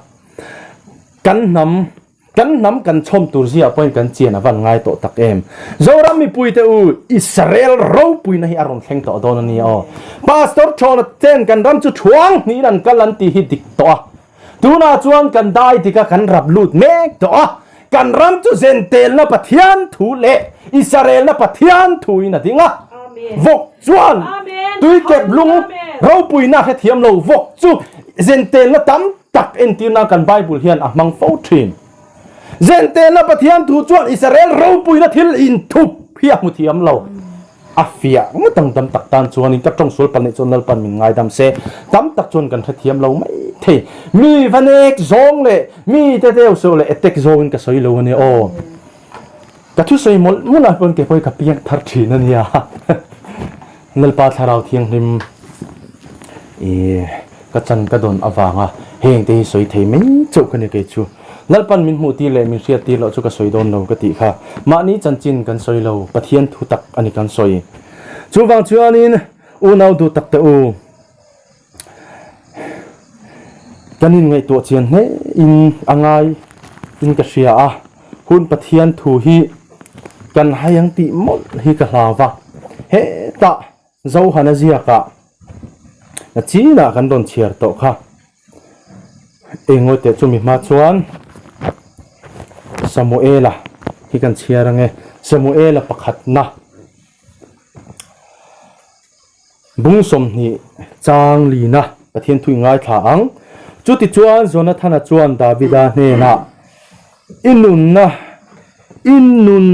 Kan hnam Kan hnam kan chhawm tur ziah pawhin kan chian a van ngai tawh tak em. Zoram mipuite u, Israel ropuina hi a rawn thleng tawh dawn a nia aw. Pastor Thawna ten kan ram chu thuang hnihin an kal an tih hi dik tawh a. Tunah chuan kan dai dik a, kan rap lut mek tawh a. Kan ram chu zentelna Pathian thu leh Israelna Pathian thuin a ding a. Vawk chuan tuikep lung ropuina hrethiam lo vawk chu zentelna tam tak entirna kan Bible hian a hmang fo thin. Zentelna Pathian thu chuan Israel ropuina thil inthup hi a hmu thiam lo. A fiah ngawt ang tam tak tan chuanin ka tawng sual palh nih chuan Lalpan min ngaidam se tam tak chuan kan hrethiam lo mai thei. Mi va nek zawng leh mi te deuh seuh leh attack zawngin ka sawi lo a nia aw. Ka thusawi mawlh mawlh ah pawn keipawh hi ka piang thar thin a nia. Lalpa Thlarau Thianghlim i ka chan ka dawn avanga heng te hi sawi thei mai chauh ka ni kei chu. Lalpan min hmuh tir leh min hriat tir loh chu ka sawi dawn lo ka tih kha. Mahni chanchin kan sawi lo, Pathian thu tak a ni kan sawi. Chuvang chuanin unau duh tak te u, Kan inngaihtuah chian hle in a ngai in ka hria a, hun Pathian thu hi kan hai ang tih mawlh hi ka hlau va, hetah Zohana ziakah na chinah kan rawn chhiar tawh kha. Engawi teh chumi hma chuan Samuela hi kan chhiar ange, Samuela pakhatna. Bung 20 chang lina Pathian thu i ngaithla ang. Chutichuan Jonathana chuan Davida hnenah, I nunna, I nun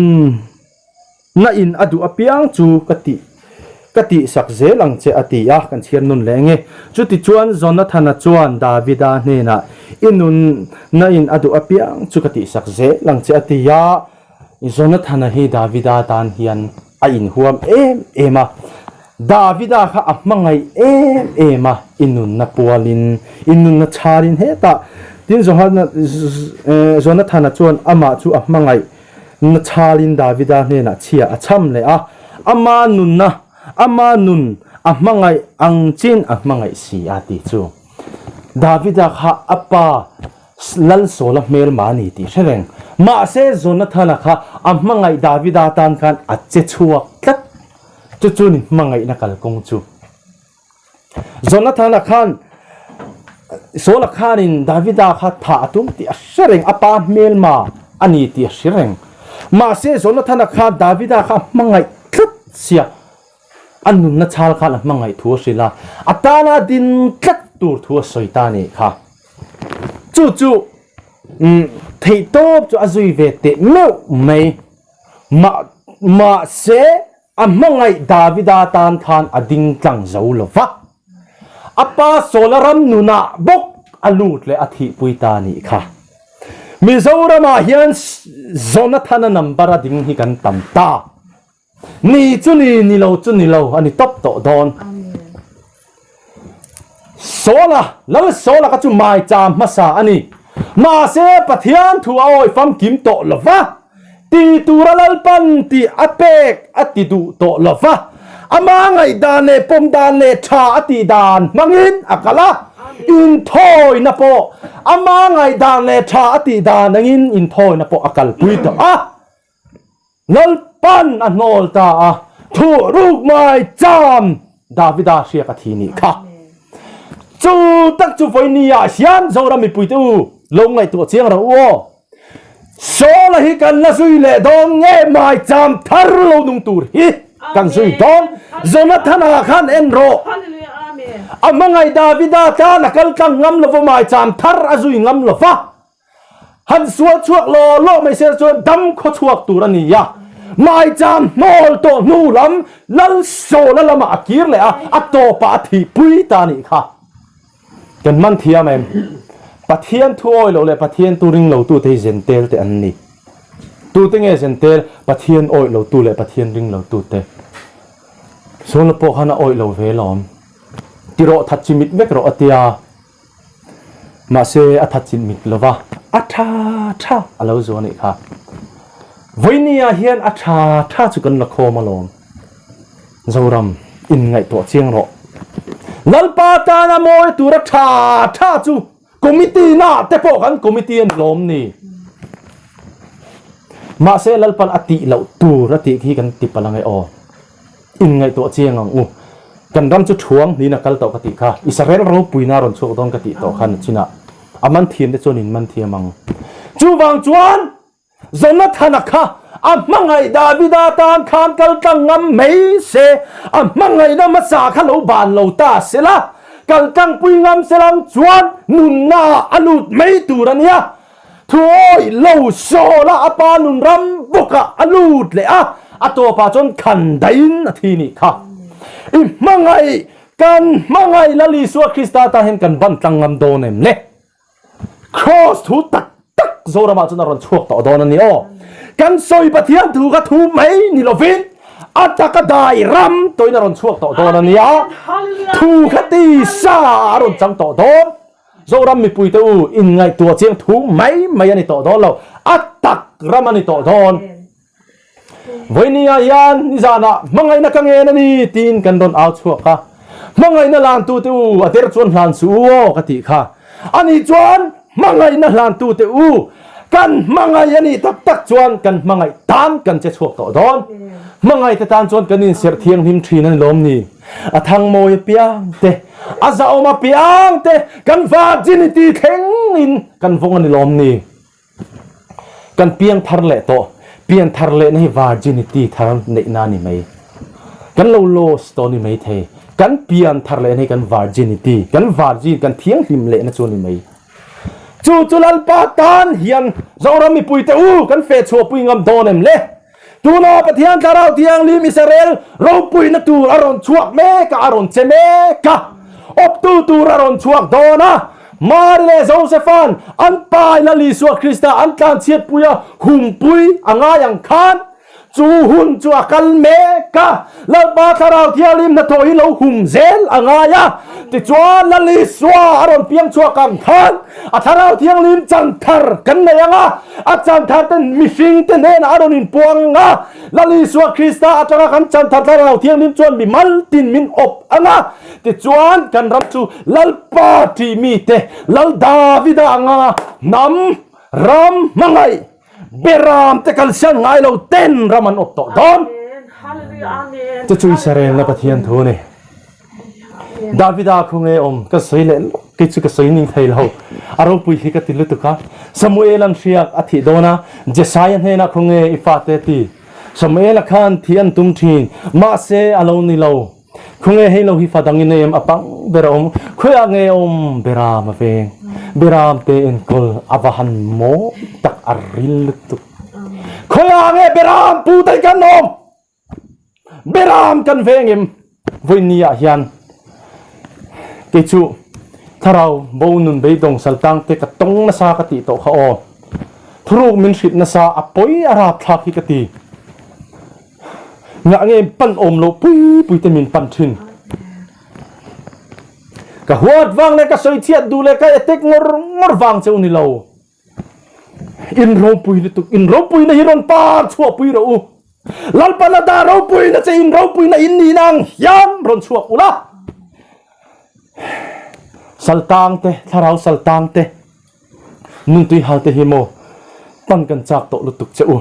na in a duh apiang chu ka tih ka tihsak zel ang che a ti a, kan chhiar nun leh nge. Chutichuan Jonathana chuan Davida hnenah, I nun na in a duh apiang chu ka tihsak zel ang che a ti a. Jonathana hi Davida tan hian a inhuam em em a, Davida kha a hmangaih em em a, i nunna pualin, i nunna chharin hetah. Tin Jonathana chuan amah chu a hmangaih na chhalin Davida hnenah chhia a chham leh a, ama nunna, ama nun a hmangaih ang chin a hmangaih si a ti chu. Davida kha a pa Lalsawla hmel mah a ni tih hre reng. Mahse Jonathana kha a hmangaih Davida tan khan a che chhuak tlat. Chu chu ni hmangaihna kalkawng chu. Jonathana khan Sawla khanin Davida kha thah a tum tih a hre reng, a pa hmel mah a ni tih a hre reng. Mahse Jonathana kha Davida kha a hmangaih tlat sia. A nunna chhal khan a hmangaih thu a hrilh a, a tana din tlat tur thu a sawi ta a nih kha. Chu chu theihtawp chu a zui ve teh meuh mai. Mah mahse a hmangaih Davida tan khan a ding tlang zo lo va. A pa Sawla ram nunah bawk a lut leh a thihpui ta a nih kha. Mizoramah hian Jonathana number a ding hi kan tam ta. Ni chu ni, ni lo chu ni lo a ni tawp tawh dawn. Sawla, Lal Sawla kha chu maicham hmasa a ni. Mahse, Pathian thu a awi famkim tawh lo va, ti tura Lalpan tih a pek a ti duh tawh lo va, ama ngaihdan leh pawm dan leh tha a tih dan hmangin a kal a, inthawina pawh ama ngaihdan leh tha a tih dan angin inthawina pawh a kalpui tawh a. Lalpan a hnawl ta a, thuh ruk mai cham Davida hriak a thi nih kha. Chu tak chu vawinia ah hian Zoram mipuite u lo ngaihtuah chiang rawh u aw. Sawla hi kan la zui leh dawn nge mai cham thar lo nung tur hi kan zui dawn. Jonathana khan en rawh. A hmangaih Davida tan a kal tlang ngam lova mai cham thar a zui ngam lova. Han sual chhuak law law mai sel chuan dam khaw chhuak tur a ni a, maicham hnawl tawh hnu lam Lalsawla lamah a kir leh a, a tawpah a thihpui ta a nih kha. Kan man thiam em? Pathian thu awi loh leh Pathian tu ring lo tute hi zentel te an ni. Tute nge zentel? Pathian awi lo tu leh Pathian ring lo tute. Sawla pawh khan a awi lo ve lawm. Ti rawh that chi mit vek rawh a tia. Mahse, a that chin mit lo va, a tha tha a lo zuah anih kha. Vawinia hian a tha tha chu kan la khawm alawm. Zoram, inngaihtuah chiang rawh. Lalpa tana mawi tura tha tha chu committee na te pawh kan committee a ni lawm ni. Mahse, Lalpan a tih loh tur a tih khi kan ti palh ange aw. Inngaihtuah chiang ang u. Kan ram chu thuang niin a kal tawh ka tih kha. Israel ropuina a rawn chhuak dawn ka tih tawh kha nachinah a man thiam te chuan in man thiam ang. Chuvang chuan Jonathana kha a hmangaih Davida tan khan kal tlang ngam mai se, a hmangaihna hmasa kha lo ban lo ta se la, kal tlangpui ngam se lang chuan nunna ah a lut mai tur a nia. Thuawi lo sawl a a pa nun ram bawkah a lut leh a, a tawpah chuan khan daiin a thi nih kha. I hmangaih, kan hmangaih Lal Isua Krista tan hian kan ban tlang ngam dawn em le? Kraws thu tak tak Zoramah chuan a rawn chhuak tawh dawn a ni aw. Kan sawi Pathian thu kha thu mai ni lovin a taka dai ram tawhin a rawn chhuak tawh dawn a nia. Thu kha tisa a rawn chang tawh dawn. Zoram mipuite u inngaihtuah chiang thu mai mai a ni tawh dawn lo, a tak ram a ni tawh dawn. Vawinia hian nizanah hmangaihna ka ngen a ni tiin kan rawn au chhuak a, hmangaihna hlantute u a der chuan hlan suh u aw ka tih kha. Ani chuan hmangaihna hlantute u kan hmangaih a nih tak tak chuan kan hmangaih tan kan che chhuak tawh dawn. Hmangaihte tan chuan kan inserh thianghlim thin a ni lawm ni? A thangmawi apiang te, a zahawm apiang te kan virginity thleng in kan vawng a ni lawm ni? Kan piang thar leh tawh, pian thar lehna hi virginity thar neihna a ni mai. Kan lo lost tawh a ni mai thei. Kan pian thar lehna hi kan virginity, kan virgin, kan thianghlim lehna chu a ni mai. Chu chu Lalpa tan hian Zoram mipuite u kan feh chhuahpui ngam dawn em le? Tuna Pathian Thlarau Thianghlim Israel ropuina tur a rawn chhuak mek a, a rawn che mek a, awptu tur a rawn chhuak dawn a. Mari leh Josepha'n an pa Lal Isua Krista an tlanchhiatpui a humpui a ngai ang khan Chu hun chu a kal mek a, Lalpa Thlarau Thianghlim hnathawh hi lo hum zel a ngai a. Tichuan, Lal Isua a rawn piang chhuak ang khan a Thlarau Thianghlim chan thar kan nei ang a, a chan thar ten mihring te hnenah a rawn inpuang ang a. Lal Isua Krista atanga kan chan thar Thlarau Thianghlim chuan mi maltin min awp ang a. Tichuan, kan ram chu Lalpa tih mite, Lal Davida anga hnam ram hmangaih, Beram te kalsian ngai lo ten ram an awp tawh dawn. Chu chu Israel-na Pathian thu a ni. Davida khu nge awm ka sawi leh lawk kei chu ka sawi ning thei lo. A ropui hi ka ti lutuk a. Samuel an hriak a thih dawn a, Jesaia hnenah khu nge i fate a ti. Samuel-a khan thih an tum thin, mahse a lo ni lo. Khawnge hei lo hi fa dang in em a pang ber a awm khawiah nge a awm Beram a veng Beram te enkawl a va han mawi tak a ril lutuk khawiah nge Beram pu te kan awm Beram kan veng em vawiin ah hian kei chu thlarau bo nun beidawng saltang te ka tawng nasa ka tih tawh kha aw thuruk min hrilh nasa a pawi a rapthlak hi ka ti. Ngah nge pan awm loh pui pui te min pan thin. Ka huat vang leh ka sawi chhiat duh leh ka attack ngawr ngawr vang cheu ni lo. In ropui lutuk, in ropuina hi rawn par chhuah pui rawh u. Lalpan a dah ropuina che in ropuina in nihna ang hian rawn chhuak ula. Saltang te, thlarau saltang te, nuntui hal te hi maw pan kan chak tawh lutuk che u.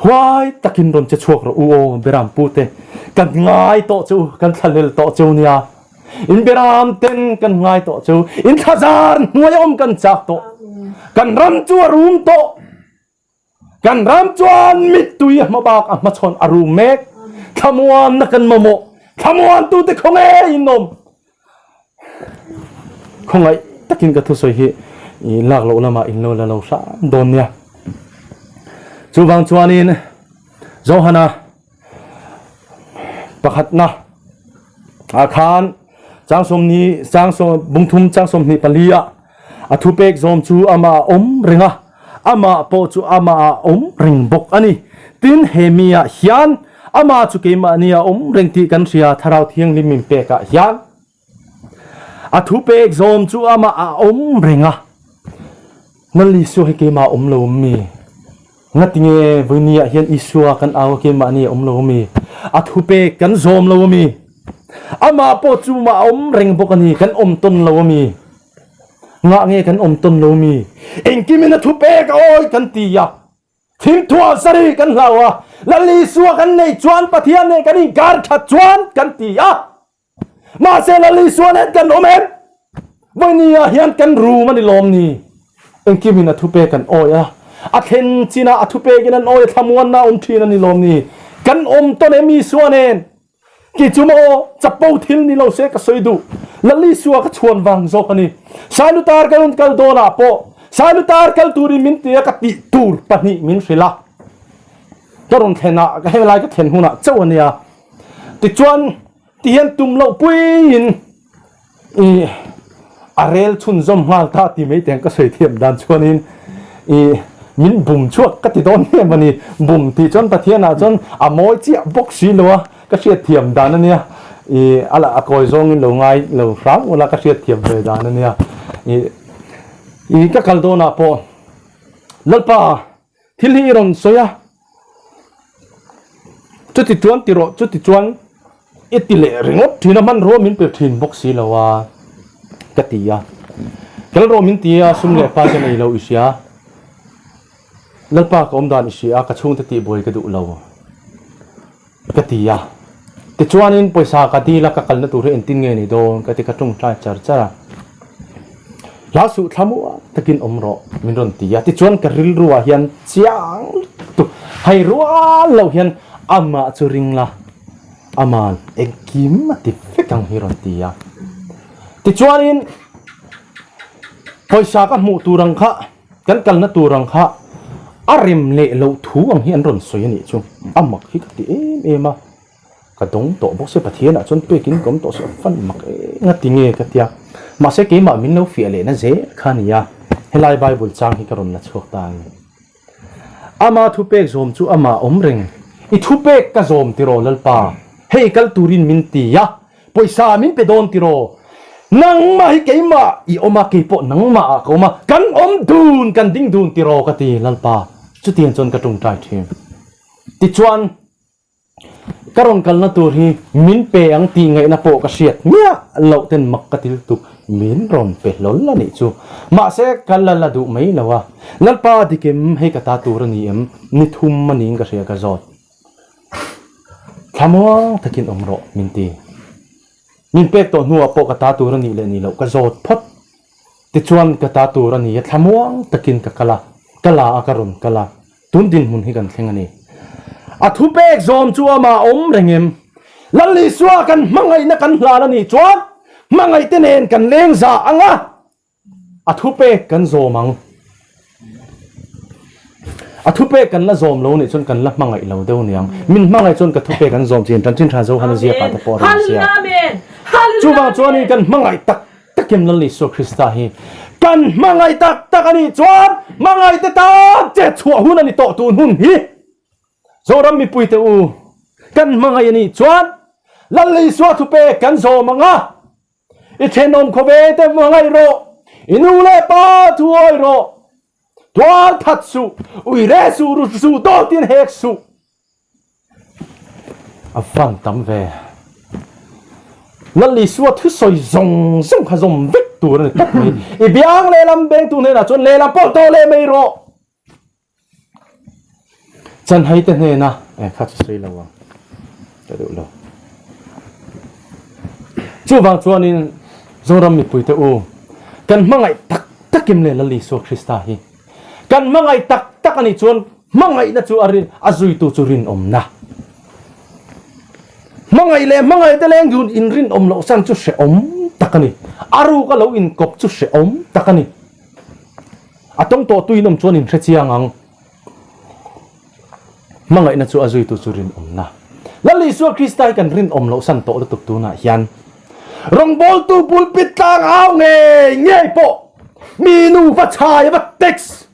Huai takin rawn che chhuak rawh u aw Beram pute, kan ngai tawh che u, kan thlahlel tawh che u nia. In Beram ten kan ngai tawh che u, in thlazar hnuai awm kan chak tawh. Kan ram chu a rum tawh. Kan ram chuan mittui a hmabak a hmachhawn a rum mek. Thlamuanna kan mamawh. Thlamuantute khawnge in awm. Khawngaih takin ka thusawi hi i lak loh lamah in lo la lo hram dawn nia. Chuvang chuanin Johana pakhatna ah khan chang sawmni chang sawm bungthum chang sawmhnih pali ah a thupek zawm chu amah a awm reng a, amah pawh chu amah a awm reng bawk a ni. Tin, he mi ah hian amah chu keimahni a awm reng tih kan hria, Thlarau Thianghlim min pek ah hian a thupek zawm chu amah a awm reng a. Nal Isua hi keimah a awm lo mi? Ngatinge vawiini ah hian Isua kan au a keimahni a awm lo mi? A thupek kan zawm lo mi? Amah pawh chu mah a awm reng bawk a ni, kan awm tawn lo mi? Ngah nge kan awm tawn lo mi? Engkimin a thupek a awi kan ti a, thimthuah sari kan hlau a, Lal Isua kan nei chuan Pathian nen kan inkar that chuan kan ti a. Mahse Lal Isua nen kan awm em? Vawiini ah hian kan rum a ni lawm ni? Engkimin a thupek kan awi a, a thlen chinah a thupekin an awi a thlamuanna a awm thin a ni lawm ni? Kan awm tawn em Isua nen? Kei chu maw chapo thil ni lo se ka sawi duh. Lalisua ka chhuan vang zawk a ni. Sailutar ka rawn kal dawnah pawh Sailutar kal turin min ti a ka tih tur pahnih min hrilh a. Ka rawn thlen ah ka helai ka thlen hunah chauh a nia. Tichuan tihian tum loh puiin I a rel chhunzawm nghal ta ti mai teng ka sawi thiam dan chuanin i min bum chhuak ka ti dawn em a ni. Bum tih chuan Pathianah chuan a mawi chiah bawk si lo a, ka hriat thiam dan a nia. I a lah a kawi zawngin lo ngai lo hram ula ka hriat thiam ve dan a nia. I i ka kal dawnah pawh Lalpa Thil hi i rawn sawi a, chuti chuan ti rawh, chuti chuan i ti leh ringawt thin a, hmanrua min pe thin bawk si lo a, ka ti a. Kal rawh min ti a, sum leh pa ka nei lo i hria, Lalpa ka awm dan i hria a, ka chhungte tihbuai ka duh lo. Ka ti a. Tichuanin pawisa ka dil a, ka kalna tur hi engtin nge ni dawn ka ti ka tawngtai char char a. Hla suh thla muah takin awm rawh min rawn ti a. Tichuan ka rilru ah hian chiang lutuk hai rual lo hian amah chu ring la, aman engkim a ti vek ang hi rawn ti a. Tichuanin. Pawisa ka hmuh tur ang kha, kan kalna tur ang kha a rem leh loh thu ang hi an rawn sawi a nih chu. A mak hi ka ti em em a, ka dawng tawh bawk se Pathianah chuan pekin ka awm tawh se a fan mak eng a ti nge ka tia. Mahse keimah min lo fiah lehna zel kha a ni a, helai Bible chang hi ka rawn la chhuak ta a ni. Ama thupek zawm chu amah awm reng. I thupek ka zawm tiraw Lalpa, hei kal turin min ti a, pawisa min pe dawn tiraw? Nangmah hi keimah i awm a, keipawh nangmah ah ka awm a, kan awm dun, kan ding dun tiraw ka ti Lalpa, chutiang chuan ka tawngtai thin. Tichuan. Ka rawn kalna tur hi min pe ang tih ngaihna pawh ka hriat miah loh ten mak ka ti lutuk, min rawn pe hlawl a nih chu. Mahse, ka la la duh mai lo a, Lalpa dik em, hei ka ta tur a ni em, ni thum a niin ka hria ka zawt. Thlamuang takin awm rawh, min ti. Min pek tawh hnuah pawh ka ta tur a nih leh nih loh ka zawt phawt. Tichuan ka ta tur a ni a, thlamuang takin ka kal a, ka la a ka rawn kal a. Tun dinhmun hi kan thleng a ni. A thupek zawm chu amah awm reng em? Lal Isua kan hmangaihna kan hlan a nih chuan hmangaihte nen kan leng za ang a, a thupek kan zawm ang. A thupek kan la zawm lo nih chuan kan la hmangaih lo deuh niang. Min hmangaih chuan ka thupek an zawm chin tan chin tha Johan a ziakah te pawh a rawn ziak. Chuvang chuanin kan hmangaih tak Takin Lal Isua Krista hi kan hmangaih tak tak a nih chuan hmangaihte tan chet chhuah hun a ni tawh tun hun hi. Zoram mipuite u, kan hmangaih a nih chuan Lal Isua thupek kan zawm ang a, i thenawm khawve te hmangaih rawh, i nu leh pa thu awi rawh, tual that suh, ui re suh, ru suh, dawtin hek suh. A van tam ve. Lal Isua thusawi zawng zawng kha zawm vek tur a ni tawp mai. I biang lehlam bengtu hnenah chuan lehlam pawh tawh leh mai rawh. Chanhai te hnena eh kha chu sawi lo ang. Ka duh lo. Chuvang chuanin Zoram mipuite u kan hmangaih tak takim leh Lal Isua Krista hi Kan hmangaih tak tak a nih chuan hmangaihna chu a rin, a zuitu chu rinawmna. Hmangaih leh hmangaih te leng dun inrinawm loh san chu hrehawm tak a ni. A ruka lo inkawp chu hrehawm tak a ni. A tawng tawh tu inawm chuan inhre chiang ang. Hmangaihna chu a zuitu chu rinawmna. Lal Isua Krista hi kan rinawm loh san tawh lutuk tunah hian rawngbawltu pulpit tlang au ngei ngei pawh mi nu va chhai va text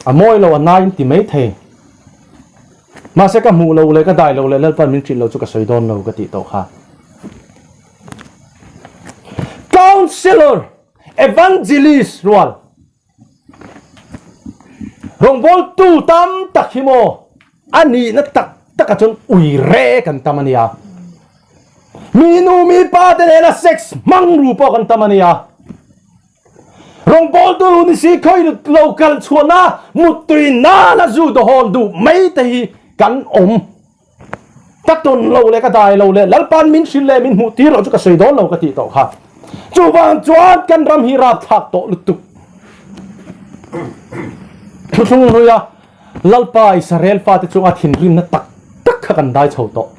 a mawi lo a nai in ti mai thei. Mahse ka hmuh lo leh ka dai lo leh Lalpan min hrilh lo chu ka sawi dawn lo ka tih tawh kha. Councillor Evangelist rual Rawngbawltu tam tak hi maw a nihna tak takah chuan ui re kan tam a nia. Mi nu mi pa te nena sex hmang ru pawh kan tam a nia. Rawngbawltu ni si khawi lo kal chhuahna muttui nana zu dawhawn duh mai te hi kan awm. Ka tawn lo leh ka dai lo leh Lalpa'n min hrilh leh min hmuh tir loh chu ka sawi dawn lo ka tih tawh kha. Chuvang chuan kan ram hi rapthlak tawh lutuk. Thuthlung hluia Lalpa Israel fate chunga thinrimna tak tak kha kan dai chho tawh.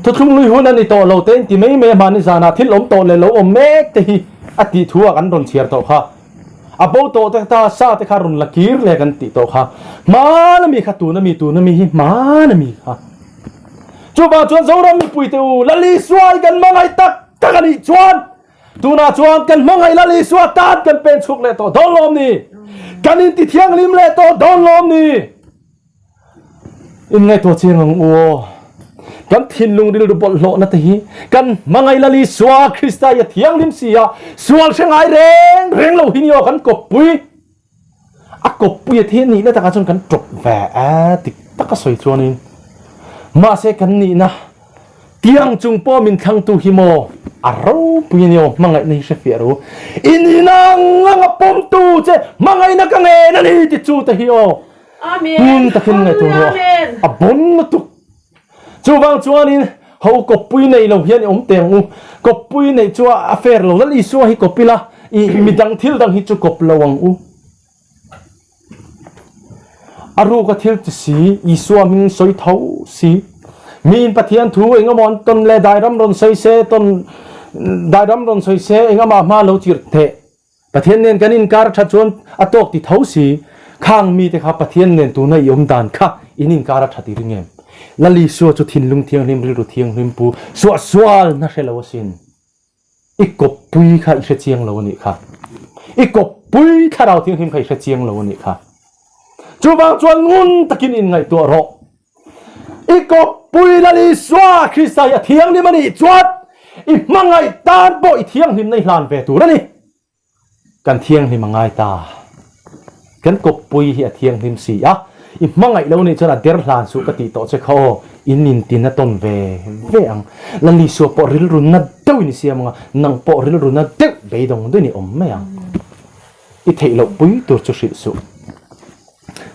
Thuthlung hlui hun a ni tawh lo te in ti mai mai a hmani zanah thil awm tawh leh lo awm mek te hi a tih thu ah kan rawn chhiar tawh kha. A bo tawh te ta sa te kha rawn la kir leh kan tih tawh kha. Hmana mi kha tuna mi tuna mi hi hmana mi kha. Chuvang chuan Zoram mipui te u Lal Isua i kan hmangaih tak tak a nih chuan tunah chuan kan hmangaih Lal Isua tan kan pen chhuk leh tawh dawn lawm ni. Kan inti thianghlim leh tawh dawn lawm ni. In ngaihtuah chiang ang u aw. Kan thinlung rilru bawlhhlawhna te hi kan hmangaih Lal Isua Krista hi a thianghlim si a, sual hre ngai reng reng lo hi ni aw kan kawppui. A kawppui a thi nihna takah chuan kan tawp ve a dik taka sawi chuanin. Mahse kan nihna tiang chung pawh min thlangtu hi maw a ropui a ni aw hmangaihna hi hre fiah ru. I nihna ang ang a pawmtu che hmangaihna ka ngen a ni ti chu te hi aw. Hmun takin ngaihtuah rawh, a bon lutuk. Chuvang chuanin ho kawppui nei lo hian i awm teh ang u. Kawppui neih chu a fair lo. Lal Isua hi kawp ila, i midang thil dang hi chu kawp lo ang u. A ruka thil ti si, Isua hming sawi tho si. Miin Pathian thu engemaw an tawn leh dai ram rawn sawi se, tawn. Dairam rawn sawi se engah hma lo chirh theh. Pathian nen kan inkar a that chuan a tawk ti tho si. Khang mite kha Pathian nen tuna i awm dan kha in inkar a tha ti ring em? Lal Isua chu thinlung thianghlim, rilru thianghlim pu suahsual na hre lo asin. I kawppui kha i hre chiang lo a nih kha. I kawppui thlarau thianghlim kha i hre chiang lo a nih kha. Chuvang chuan ngun takin inngaihtuah rawh. I kawppui Lal Isua Krista hi a thianghlim a nih chuan i hmangaih tan pawh i thianghlimna i hlan ve tur a ni. Kan thianghlim a ngai ta. Kan kawppui hi a thianghlim si a, i hmangaih lo nih chuan a der hlan suh ka tih tawh che kha aw, in intin a tawn ve ve ang. Lal Isua pawh rilru na deuhin i siam ang a, nang pawh rilru na deuh beidawng deuhin i awm mai ang. I theih loh pui tur chu hrilh suh.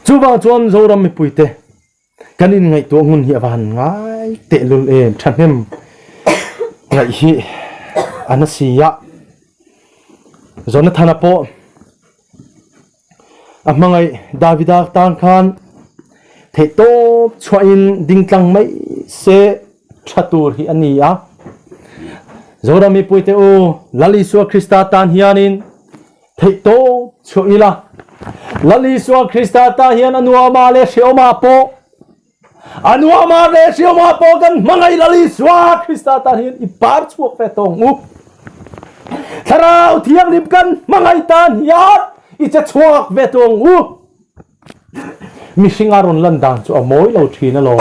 Chuvang chuan Zoram mipuite kan inngaihtuah ngun hi a va han ngai tehlul em, thahnem ngaih hi a na si a. Jonathana pawh a hmangaih Davida tan khan theihtawp chhuahin dingtlang mai se tha tur hi a ni a. Zoram mipuite u, Lal Isua Krista tan hianin Theihtawp chhuah ila, Lal Isua Krista ta hian a nuamah leh hreawmah pawh, a nuamah leh hreawmah pawh kan hmangaih Lal Isua Krista tan hian i par chhuak ve tawng u. Thlarau Thianghlim kan hmangaih tan hian i che chhuak ve tawng u. Mihringa rawn lan dan chu a mawi lo thin alawm.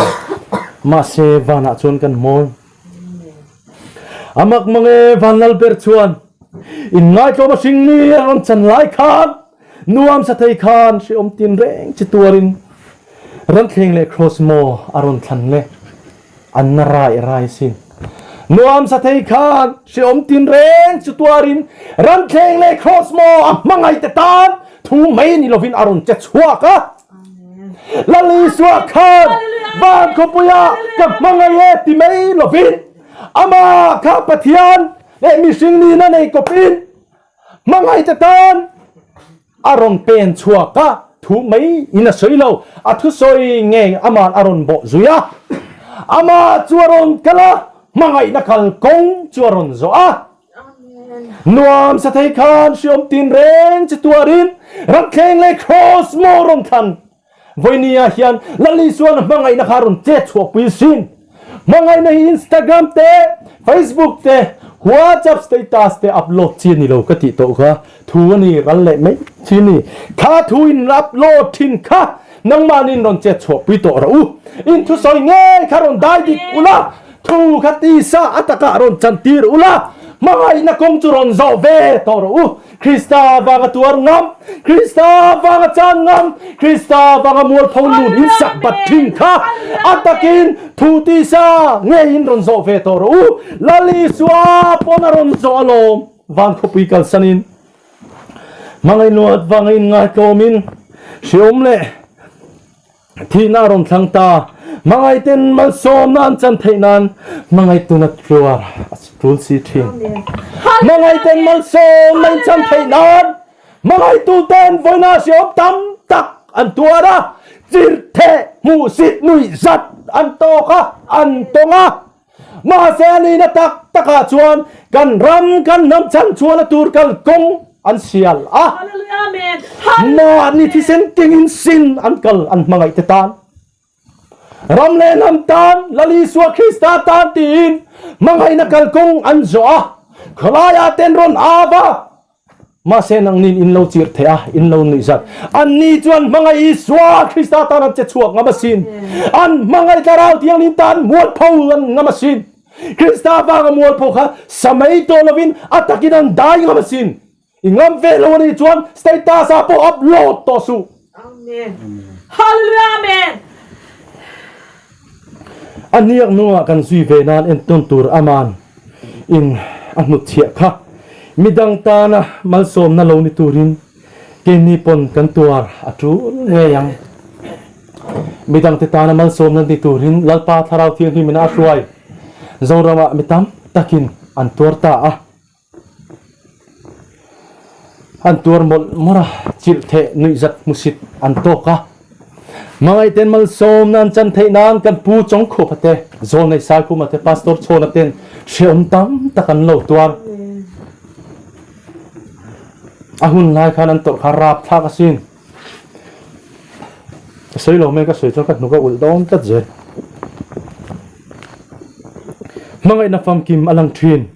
Mahse vanah chuan kan mawi. A mak mang e van lal ber chuan in ngaitlawm a hring mi a rawn chan lai khan nuam sa thei khan hreawm tin reng chi tuarin ran thleng leh cross maw a rawn thlan le an na rai rai sin. Nuam sa thei khan hreawm tin reng chu tuarin ran thleng leh cross maw a hmangaih te tan thu mai ni lovin a rawn che chhuak a. Lal Isua khan van khawpuia ka hmangaih e ti mai lovin amah kha Pathian leh mihring nihna nei kawpin hmangaih te tan a rawn pen chhuak a, thu mai in a sawi lo, a thusawi nge ama'n a rawn bawh zui a, amah chu a rawn kal a, hmangaihna kal kawng chu a rawn zawh a. Nuam sa thei khan hriawm tin reng chi tuarin Ramthleng leh Kraws maw rawn thlan. Vawinia hian Lal Isuan a hmangaihna kha rawn chet chhuahpui sin. Hmangaihna hi Instagram te, Facebook te, WhatsApp status te upload chi a ni lo ka tih tawh kha thu a ni ral leh mai chi a ni. Kha thu in upload thin kha nangmahni rawn chet chhuahpui tawh rawh u. In thusawi ngei kha rawn dai dik ula. Thu kha tisa a takah rawn chantir ula, hmangaihna kawng chu rawn zawh ve tawh rawh u. Krista vanga tuar ngam, Krista vanga chan ngam, Krista vanga mualpho nun in sak bat thin kha a takin thu tisa ngeiin rawn zawh ve tawh rawh u. Lal Isua pawn a rawn zawh alawm, van khawpui kalsanin hmangaih nuat vanga inngaihtlawmin hreawm leh Thihna a rawn thlang ta. Hmangaihten malsawmna an chan theih nan hmangaihtuna tluar a tul si thin. Hmangaihten malsawmna in chan theih nan hmangaihtuten vawiina hriawm tam tak an tuar a, chirhtheh hmuhsit nuih zat an tawk a, an tawng a. Mahse a nihna tak takah chuan kan ram kan hnam chan chhuahna tur kalkawng an sial a, mahni thisen kengin sin an kal an hmangaih te tan, ram leh hnam tan, Lal Isua Krista tan tiin hmangaihna kalkawng an zawh a, khawlaiah ten rawn av a. Mahse nangnin in lo chirh thei a, in lo nuih zat. Anni chuan hmangaih Isua Krista tan an che chhuak ngam asin. An hmangaih Thlarau Thianghlim tan mualpho an ngam asin. Krista vanga mualpho kha sa mai tawh lovin a takin an dai ngam asin. I ngam ve lo anih chuan status ah pawh upload tawh suh. Amen. Hallelujah Amen. A hniak nungah kan zui ve nan entawn tur aman in a hnutchhiah kha midang tana malsawmna lo ni turin keini pawn kan tuar a tul ngei ang. Midangte tana malsawmna ni turin Lalpa Thlarau Thianghlim in a hruai Zoramah mi tam takin an tuar ta a. An tuar mawlh mawlh a, chilh theh nuih zat hmusit an tawk a. Hmangaihten malsawmna an chan theih nan kan Pu Chawngkhupa te, Zawlnei Saikhuma te, Pastor Chhawna ten Hrehawm tam tak an lo tuar. A hun lai khan an tawrh kha rapthlak asin. Ka sawi lo mai ka sawi chuan ka hnuk a ulh dawn tlat zel. Hmangaihna famkim a lang thin.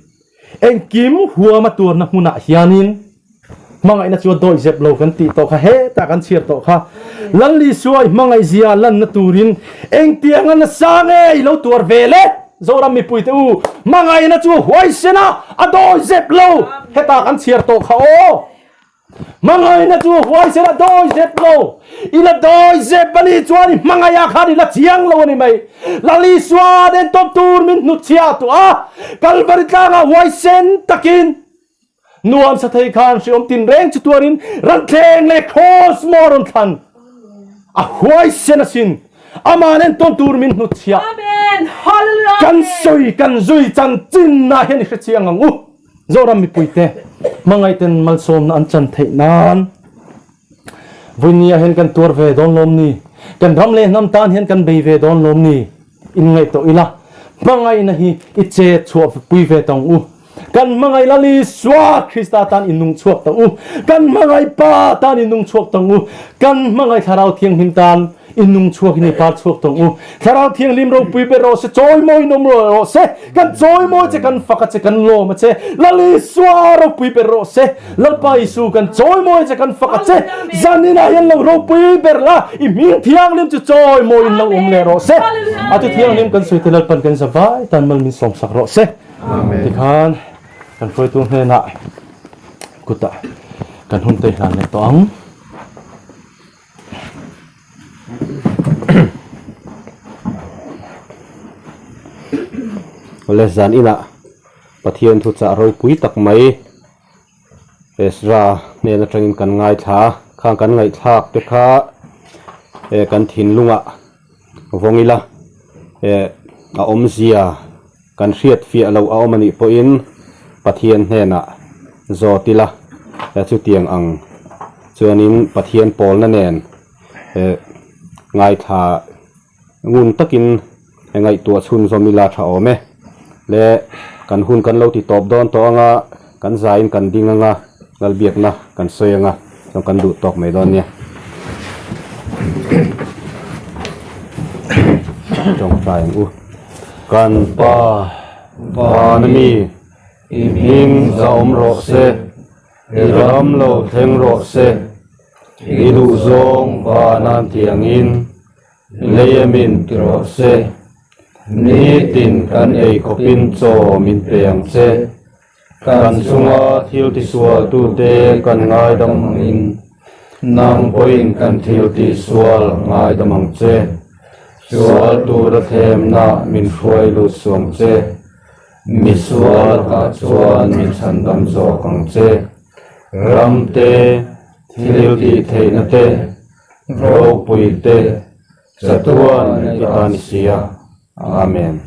Engkim huam a tuarna hmunah hianin hmangaihna chu a dawih zep lo kan tih tawh kha hetah kan chhiar tawh kha. Lal Isua i hmangaih zia lanna turin engtianga nasa nge i lo tuar ve le? Zoram mipuite u, hmangaihna chu a huaisen a, a dawih zep lo hetah kan chhiar tawh kha aw. Hmangaihna chu huaisen a dawi zep lo. I la dawi zep a nih chuan i hmangaihah khan i la chiang lo a ni mai. Lal Isua nen tawp tur min hnutchhiah tawh a, Kalvari tlangah huaisen takin nuam sa thei khan hriawm tinreng chu tuarin ranthleng leh kraws maw rawn thlan. A huaisen asin. Amah nen tawn tur min hnutchhiah. Kan sawi kan zui chanchinna hian i hrechiang ang u. Zoram mipuite hmangaihten malsawmna an chan theih nan Vawinia hian kan tuar ve dawn lawm ni? Kan ram leh hnam tan hian kan bei ve dawn lawm ni? Inngaihtuah ila, hmangaihna hi i chet chhuah pui ve tawng u. Kan hmangaih Lal Isua Krista tan i nung chhuak tawng u. Kan hmangaih Pa tan i nung chhuak tawng u. Kan hmangaih Thlarau Thianghlim tan I nung chhuak in i par chhuak tawng u. Thlarau Thianghlim ropui ber rawh se, chawimawi in awm rawh se. Kan chawimawi che, kan fak a che, kan lawm a che. Lal Isua ropui ber rawh se. Lalpa Isu kan chawimawi che, kan fak a che. Zaninah hian lo ropui ber la, i hming thianghlim chu chawimawi in lo awm leh rawh se. A tu thianghlim kan sawi te Lalpan kan za vai tan mal min sawmsak rawh se. Tikhan kan hruaitu hnenah kutah kan hun te hlan leh tawh ang. Awle zan inah Pathian thuchah ropui tak mai Ezra hnen atangin kan ngaithla a, khang kan ngaihthlak te kha eh kan thinlungah vawng ila eh a awmzia kan hriat fiah loh a awm anih pawhin Pathian hnenah zawt ila chutiang ang chuanin Pathian pawlna nen ngaithla ngun takin ngaihtuah chhunzawm ila tha awm e. Le kan hun kan lo ti tawp dawn tawh anga kan zaiin kan ding anga Lalbiakna kan sawi anga chuan kan duh tawk mai dawn nia. Tawngtai ang u. Kan Pa, Vana mi, i hming za awm rawh se, i ram lo thleng rawh se, i duhzawng vanan tiangin lei amin ti rawh se, nitin kan ei khawpin chaw min pe ang che. Kan chunga thil tisualtute kan ngaidam angin, nang pawhin kan thil tihsual ngaidam ang che. Sual tura thlemna min hruai lut suang che. Misual lakah chuan min chhandam zawk ang che. Ram te, thil tihtheihna te, ropui te, chatuan i ta ni sia. Amen.